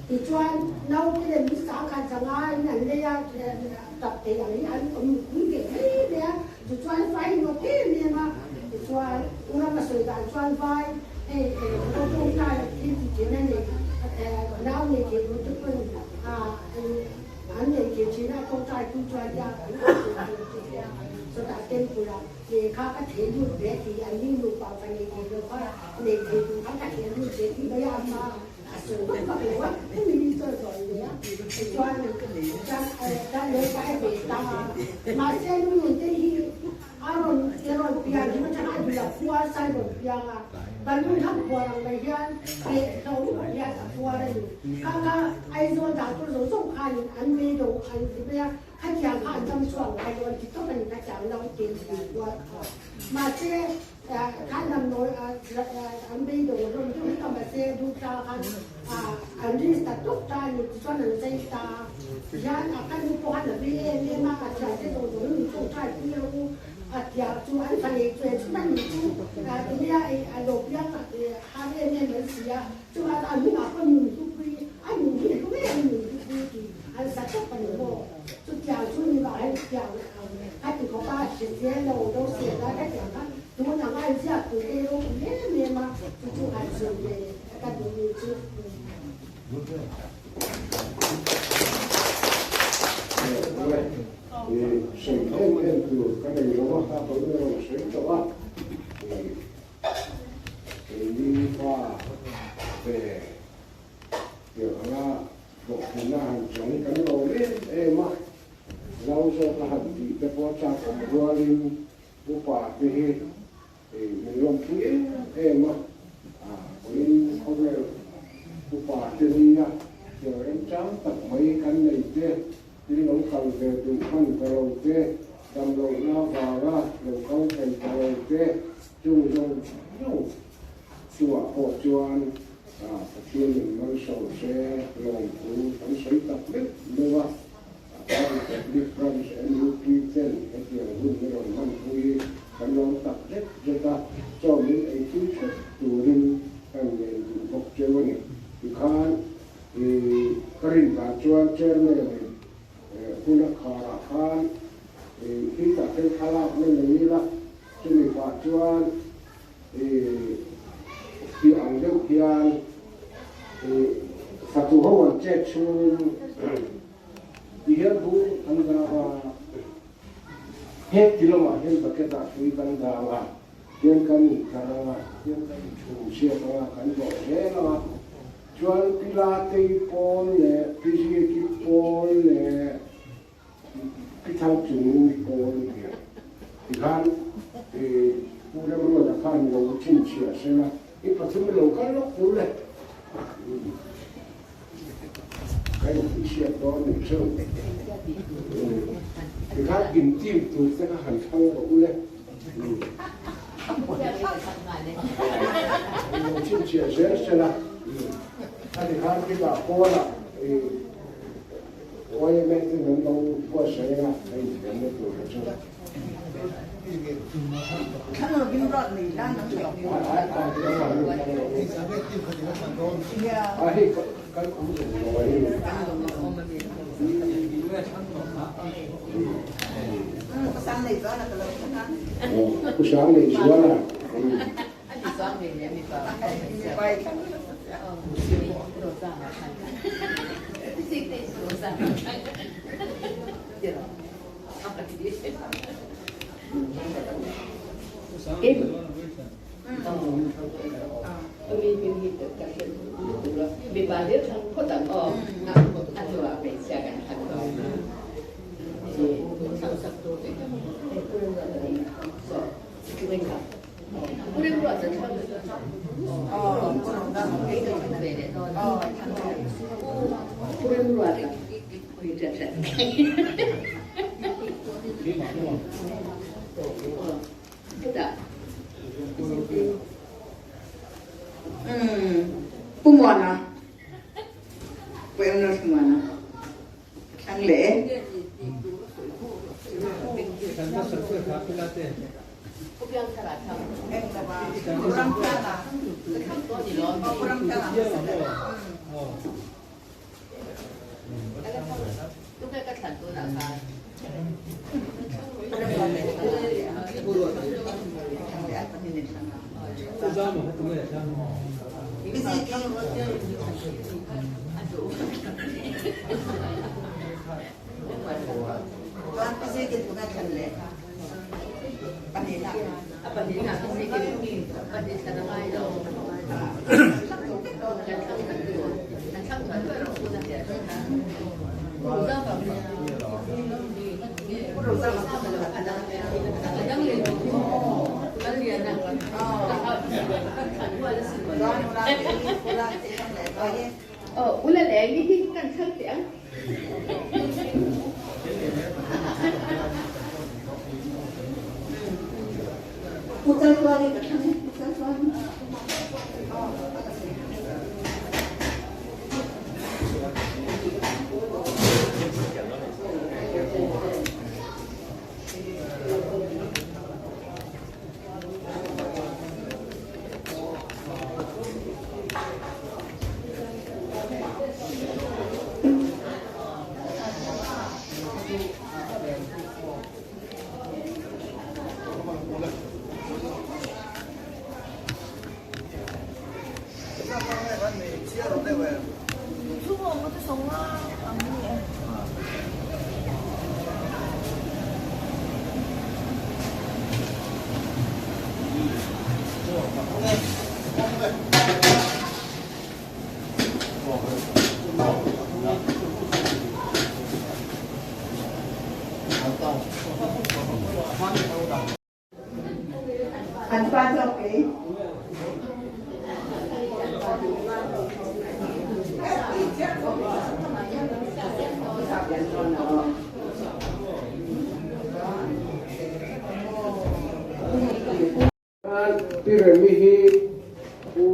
Tichuan, naute leh mi sangkhat zanga in an lei a, tap thei ang hi an awm pui ve mai mai a. Tichuan, vai nawt em em a. Tichuan, u rama sawi dan chuan vai hei ka tawngtai thil ti thin a nei, nau nei thei tur te pawn an nei thei thin a, tawngtai pui chuan hian an awm thei tur te hi a, chutah temple ah. Lehkha ka thei lut ve tih an ni nupa fa nei thei lo kha nei thei tur khan ka thei lut ve tih mai a amma a sawi vak vak lo a, hemi ni chuan zawi ve a tichuan ka lo kai ve ta a, mahse nunun te hi a rawn i rawn pian hi atanga a dul a phuar sai rawn piang a, balloon ham phuar ang mai hian leh hlo hian a phuar a ni, kha kha Aizawl dah tur zawng zawng khanin an beidawng an ti mai a. Khatiang kha an dam chhuak ngai lo an ti tawp a ni, khatiang lo tin tih kual kha. Mahse, khan damdawi an beidawng hlawm deuh hlek a, mahse duhthla khan an risk ta tawp ta a ni, tichuan an zai ta a. Tihian a ka nu pawh khan a vei em em a, a thiante zawng zawng in min tawngtai pui rawh u, a tia chu an fa nei chu e chhun a nih chu, tinge a lo piang har em em an si a, chuvang chuan a hnungah pawh nun hlupui a nun hi hlu em a nun hlupui tih An sa tawp a ni maw? Chutiang chu ni vah hian chutiang a ti khawp a, hriat lo do sel lai ka tiang kha tun ang a inziak pui te rawng awm em em a, chu chu han sawi ve ka duh ni chu. Sawi em em tur ka nei lo a, ka rawn sawi tawh a. Keini pa ve Tiang anga hlawhtlinna han chang kan lo em em a, zau zawka han tih te pawh chak awm rualin upa te hi min lawmpui em em a, vawiin khawvel upa te nia tiang remchang tak mai kan nei te, in lo kal ve duh hman ta lo te, damlohna avanga lo kal thei ta lo te, chung zawng zawng chungah pawh chuan Pathianin malsawm se lawmthu kan sawi tak meuh meuh a, Party Public Branch NUP ten hetiang hun hi rawn hmanpui hi kan lawm tak zet zet a, chaw min eitui theuh turin kan ngen duh bawk cheu a ni. Tikhan ka rin dan chuan Chairman in hun a kharah khan khitah khan thlalakna nei ila, chumi pah chuan Tih ang deuh hian fatu ho an chet chhungin ti hian bu kan dang a, he ti lamah hian bucket ah tui kan dang a, tian kan intlar ang a, tian kan inchhum siak ang a, kan dawh zel ang a, chuan pi Latei pawl leh pi Ziaki pawl leh Pi Thangchung pawl nia. Tikhan Pu Remruata khan lo chhinchhiah se la, i pathum lo kal lawk tur le. Ka inchhiat dawn nih chu. Tikhan in team tur te kha han thlang rawh u le. Lo chhinchhiah zel se la. A tikhan khitah pawnah YMA ten an lo buatsaih a, a inthiamna tur kha chu. A hei kan awm reng lo a ni. Pu Sang nei zual a. Pu Muana, Pu Ernest Muana, thlang leh e. An pa zawk e. Pi Remi hi Pu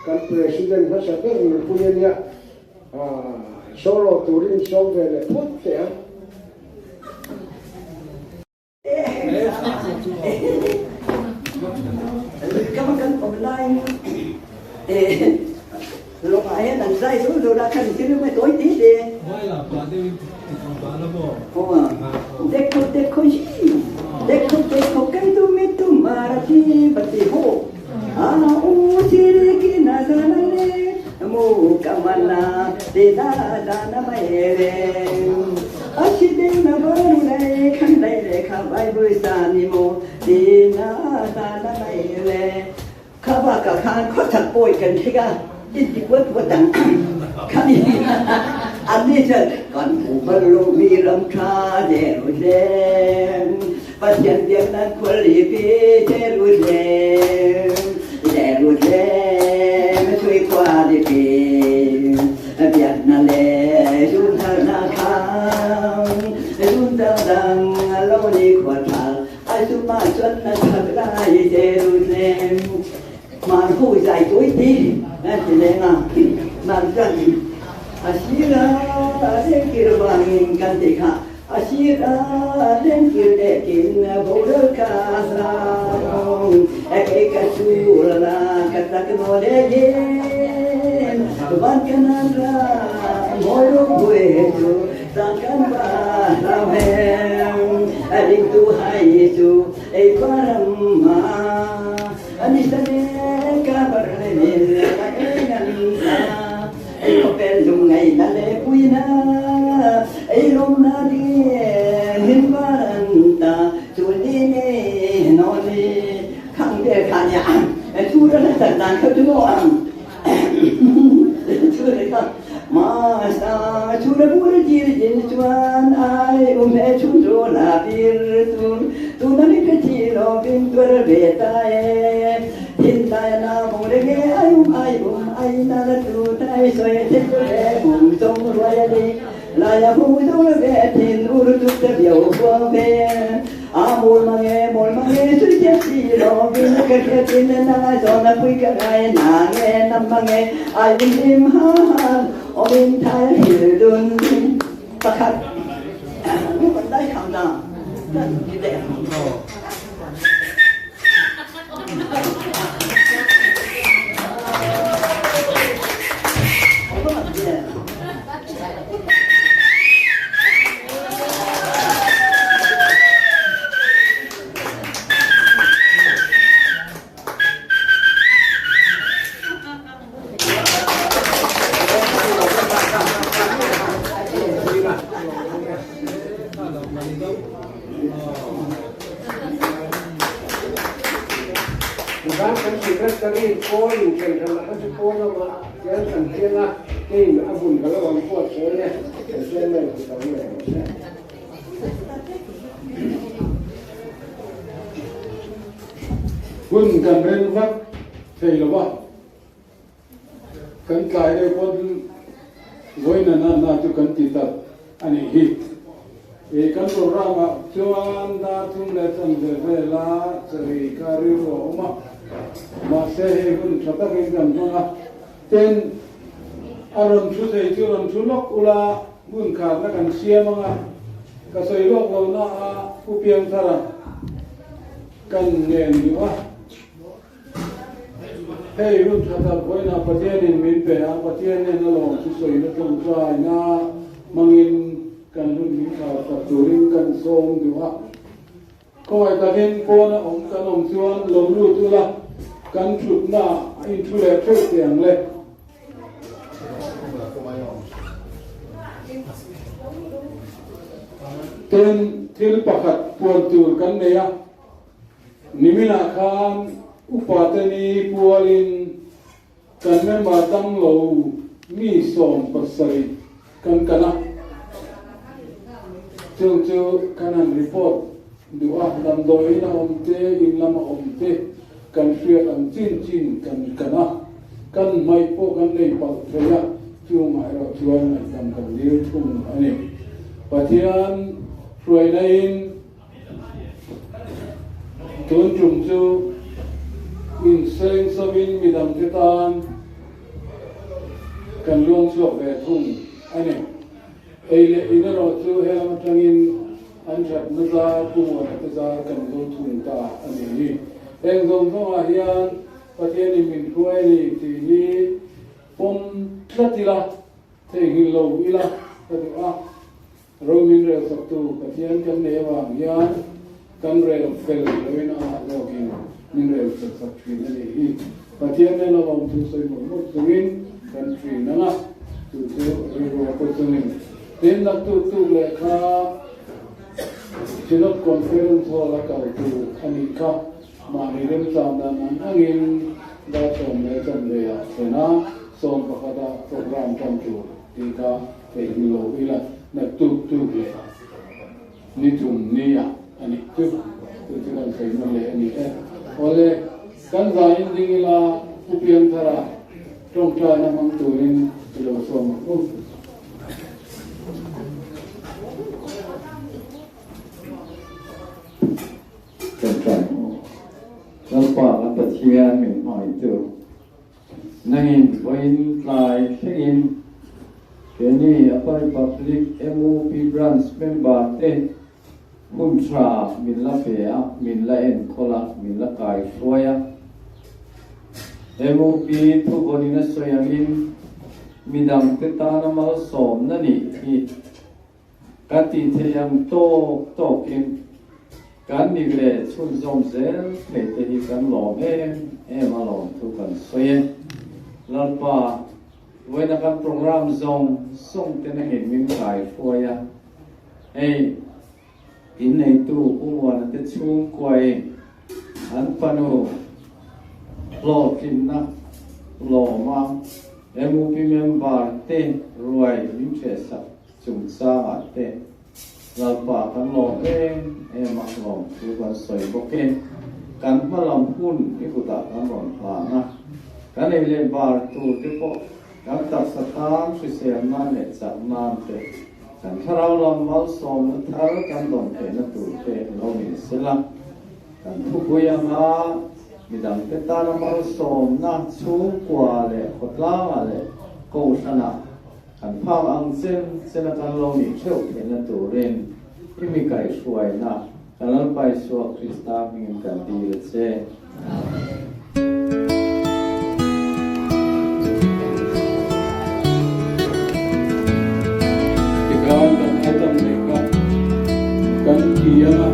kan President hmasa ber nupui a nia, solo turin sawm ve leh phawt teh ang. Kam kan awm laiin lawngah hian an zai zul zul a, khan thil mai tawi ti te. Dekho dekho ji, dekho dekho kai tu me tumhara ji bati ho, aa chiri ki nazar le mu kamana te da da na mai re, ashi de na baru le khan dai le kha bai bui sa ni mo ti na da na mai le, kha ba ka khan kho thak poi kan thika in ti quất quất tặng kha ni an ni chen kan pu ba lo mi ram tha Jerusalem Pathian biak nan khualipi Jerusalem Jerusalem sui khualipi biak na le zun thar na khang zun dang dang lo ni khua thal ai su ma chuan na thak lai Jerusalem man hu zai tui ti ti le nga man chuan a sira le kir wangin kan ti kha a sira le kir le kin bo ra ka sa e ke ka chu la ka ta ke mo le yen van kanan ra moi ro bue chu ta kan ba ra hem a ring tu hai chu e param ma ani sa ne ka par le ne la e nan sa e ko puina ei lawm na ding hin van ta chu ni ne no ni khang te kha nia thu ra la tan dan kha tu no ang thu ra kha ma sa chu ra bu ra ji jin chuan ai um he chun ro la bir tu tu na ni pe chi lo bin tu ra ve ta e thiên tai na bông re nghe ai ai ai na la tu tai soi thiên tu re bung sông ruai đi la ya bung sông về thiên u tu te biểu qua về a mol ma nghe mol ma nghe suy chết chi lo bin ka ke tin na zo na pui ka ngai na nghe nam ma nghe ai um him ha ha o min thai hil dun pakhat nu ban dai kham na ni de. Tichuan kan secretary pawl inṭhenhran ah kha chu pawn lamah hian kan piang a, keiin a hun ka lo ang pawh sawi e, kan chairman ka sawi leh ang che. Hun kan reng vak thei lo va, kan tlai deuh pawn vawiin a natna chu kan ti tak a nih hi. I kan program ah chuan dar thum leh chanve vela chawi kha rilru a awm a, mahse hei hun tha takin kan hmang a, tin a rawn thu thei chu rawn thu lawk ula hmun khatna kan siam ang a, ka sawi lawk lo na a Pu Piangthara kan ngen duh a. Hei hun tha tak vawiinah Pathianin min pe a, Pathianin a lawm chu sawina tawngtaina hmangin kan hun min thar tak turin kan sawm duh a. Khawngaih takin pawna awm kan awm chuan lo lut ula, kan thutna a inthu leh theuh teh ang le. Tin, thil pakhat puan tur kan nei a. Niminah khan upate ni pualin kan member dang lo mi 70 kan kan a, chung chu kan han report duh a, damdawiin a awm te, in lama awm te kan hriat ang chin chin kan kan a, kan hmaih pawh kan nei palh thei a, chungah erawh chuan ngaihdam kan dil thung a ni. Pathian hruaina in. Tun tum chu inseng sawin midangte tan kan luang chhuak ve thung a ni. Ei leh in erawh chu helam atangin an thatna zar, Pu Muana te zar kan zo thung ta a ni hi. Heng zawng zawngah hian Pathianin min hruai a ni tih hi pawm tlat ila, theihnghilh lo ila ka duh a. Ro min rel saktu Pathian kan nei avang hian kan rel fel loin amah zawkin min rel fel sak thin a nih hi. Pathian nen a lawm thu sawi mawlh mawlh chungin kan thin ang a, chu chu rilru a pawh chungin. Tin, naktuk tuk leh kha Synod Conference Hall a kal tur a nih kha mahni remchang dan ang angin dar 10:15 ah thlen a, 11 ah program tan tur tih kha Thei ni lo ila na tuk tuk leh ni thum ni ah a nih chu chu chu kan sawi nawn leh a ni e. Awle, kan zai in ding ila Pu Piangthara tawngtaina hmang turin i lo sawm ang u. Tawngtai ang u. Lalpa kan Pathian min hmangaihtu. Nangin vawiin tlai thlengin keini Upper Republic MUP Branch member te hun tha min la pe a, min la enkawl a, min la kaihruai a. MUP thuvawnin a sawi angin midangte tana malsawmna nih hi Kan tih theih ang tawk tawkin kan ni leh chhunzawm zel thei te hi kan lawm em em a lawm thu kan sawi e. Lalpa, Vawiina kan program zawng zawng te nangin min kai hruai a, hei inneitu Pu Muana te chhungkuain an fanu hlawhtlinna lawma MUP member te ruai min hrehsak chungchangah te Lalpa kan lawm em em a, lawm thu kan sawi bawk e. Kan hma lam hun i kutah kan rawn hlan a, kan ei leh bar tur te pawh kan taksa tan hrisel nan leh chak nan te, kan thlarau lam malsawmna thar kan dawn theihna tur te lo ni sela, kan thupui anga midangte tana malsawmna chhungkua leh khawtlangah leh kohhranah Kan phak ang chen chen a kan lo nih theuh theihna turin i mi kaihhruaina kan Lalpa Isua Krista hmingin kan dil a che. Amen. Tikhan kan item neih kha kan ti anga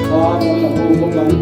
thla kan la ho bawk ang.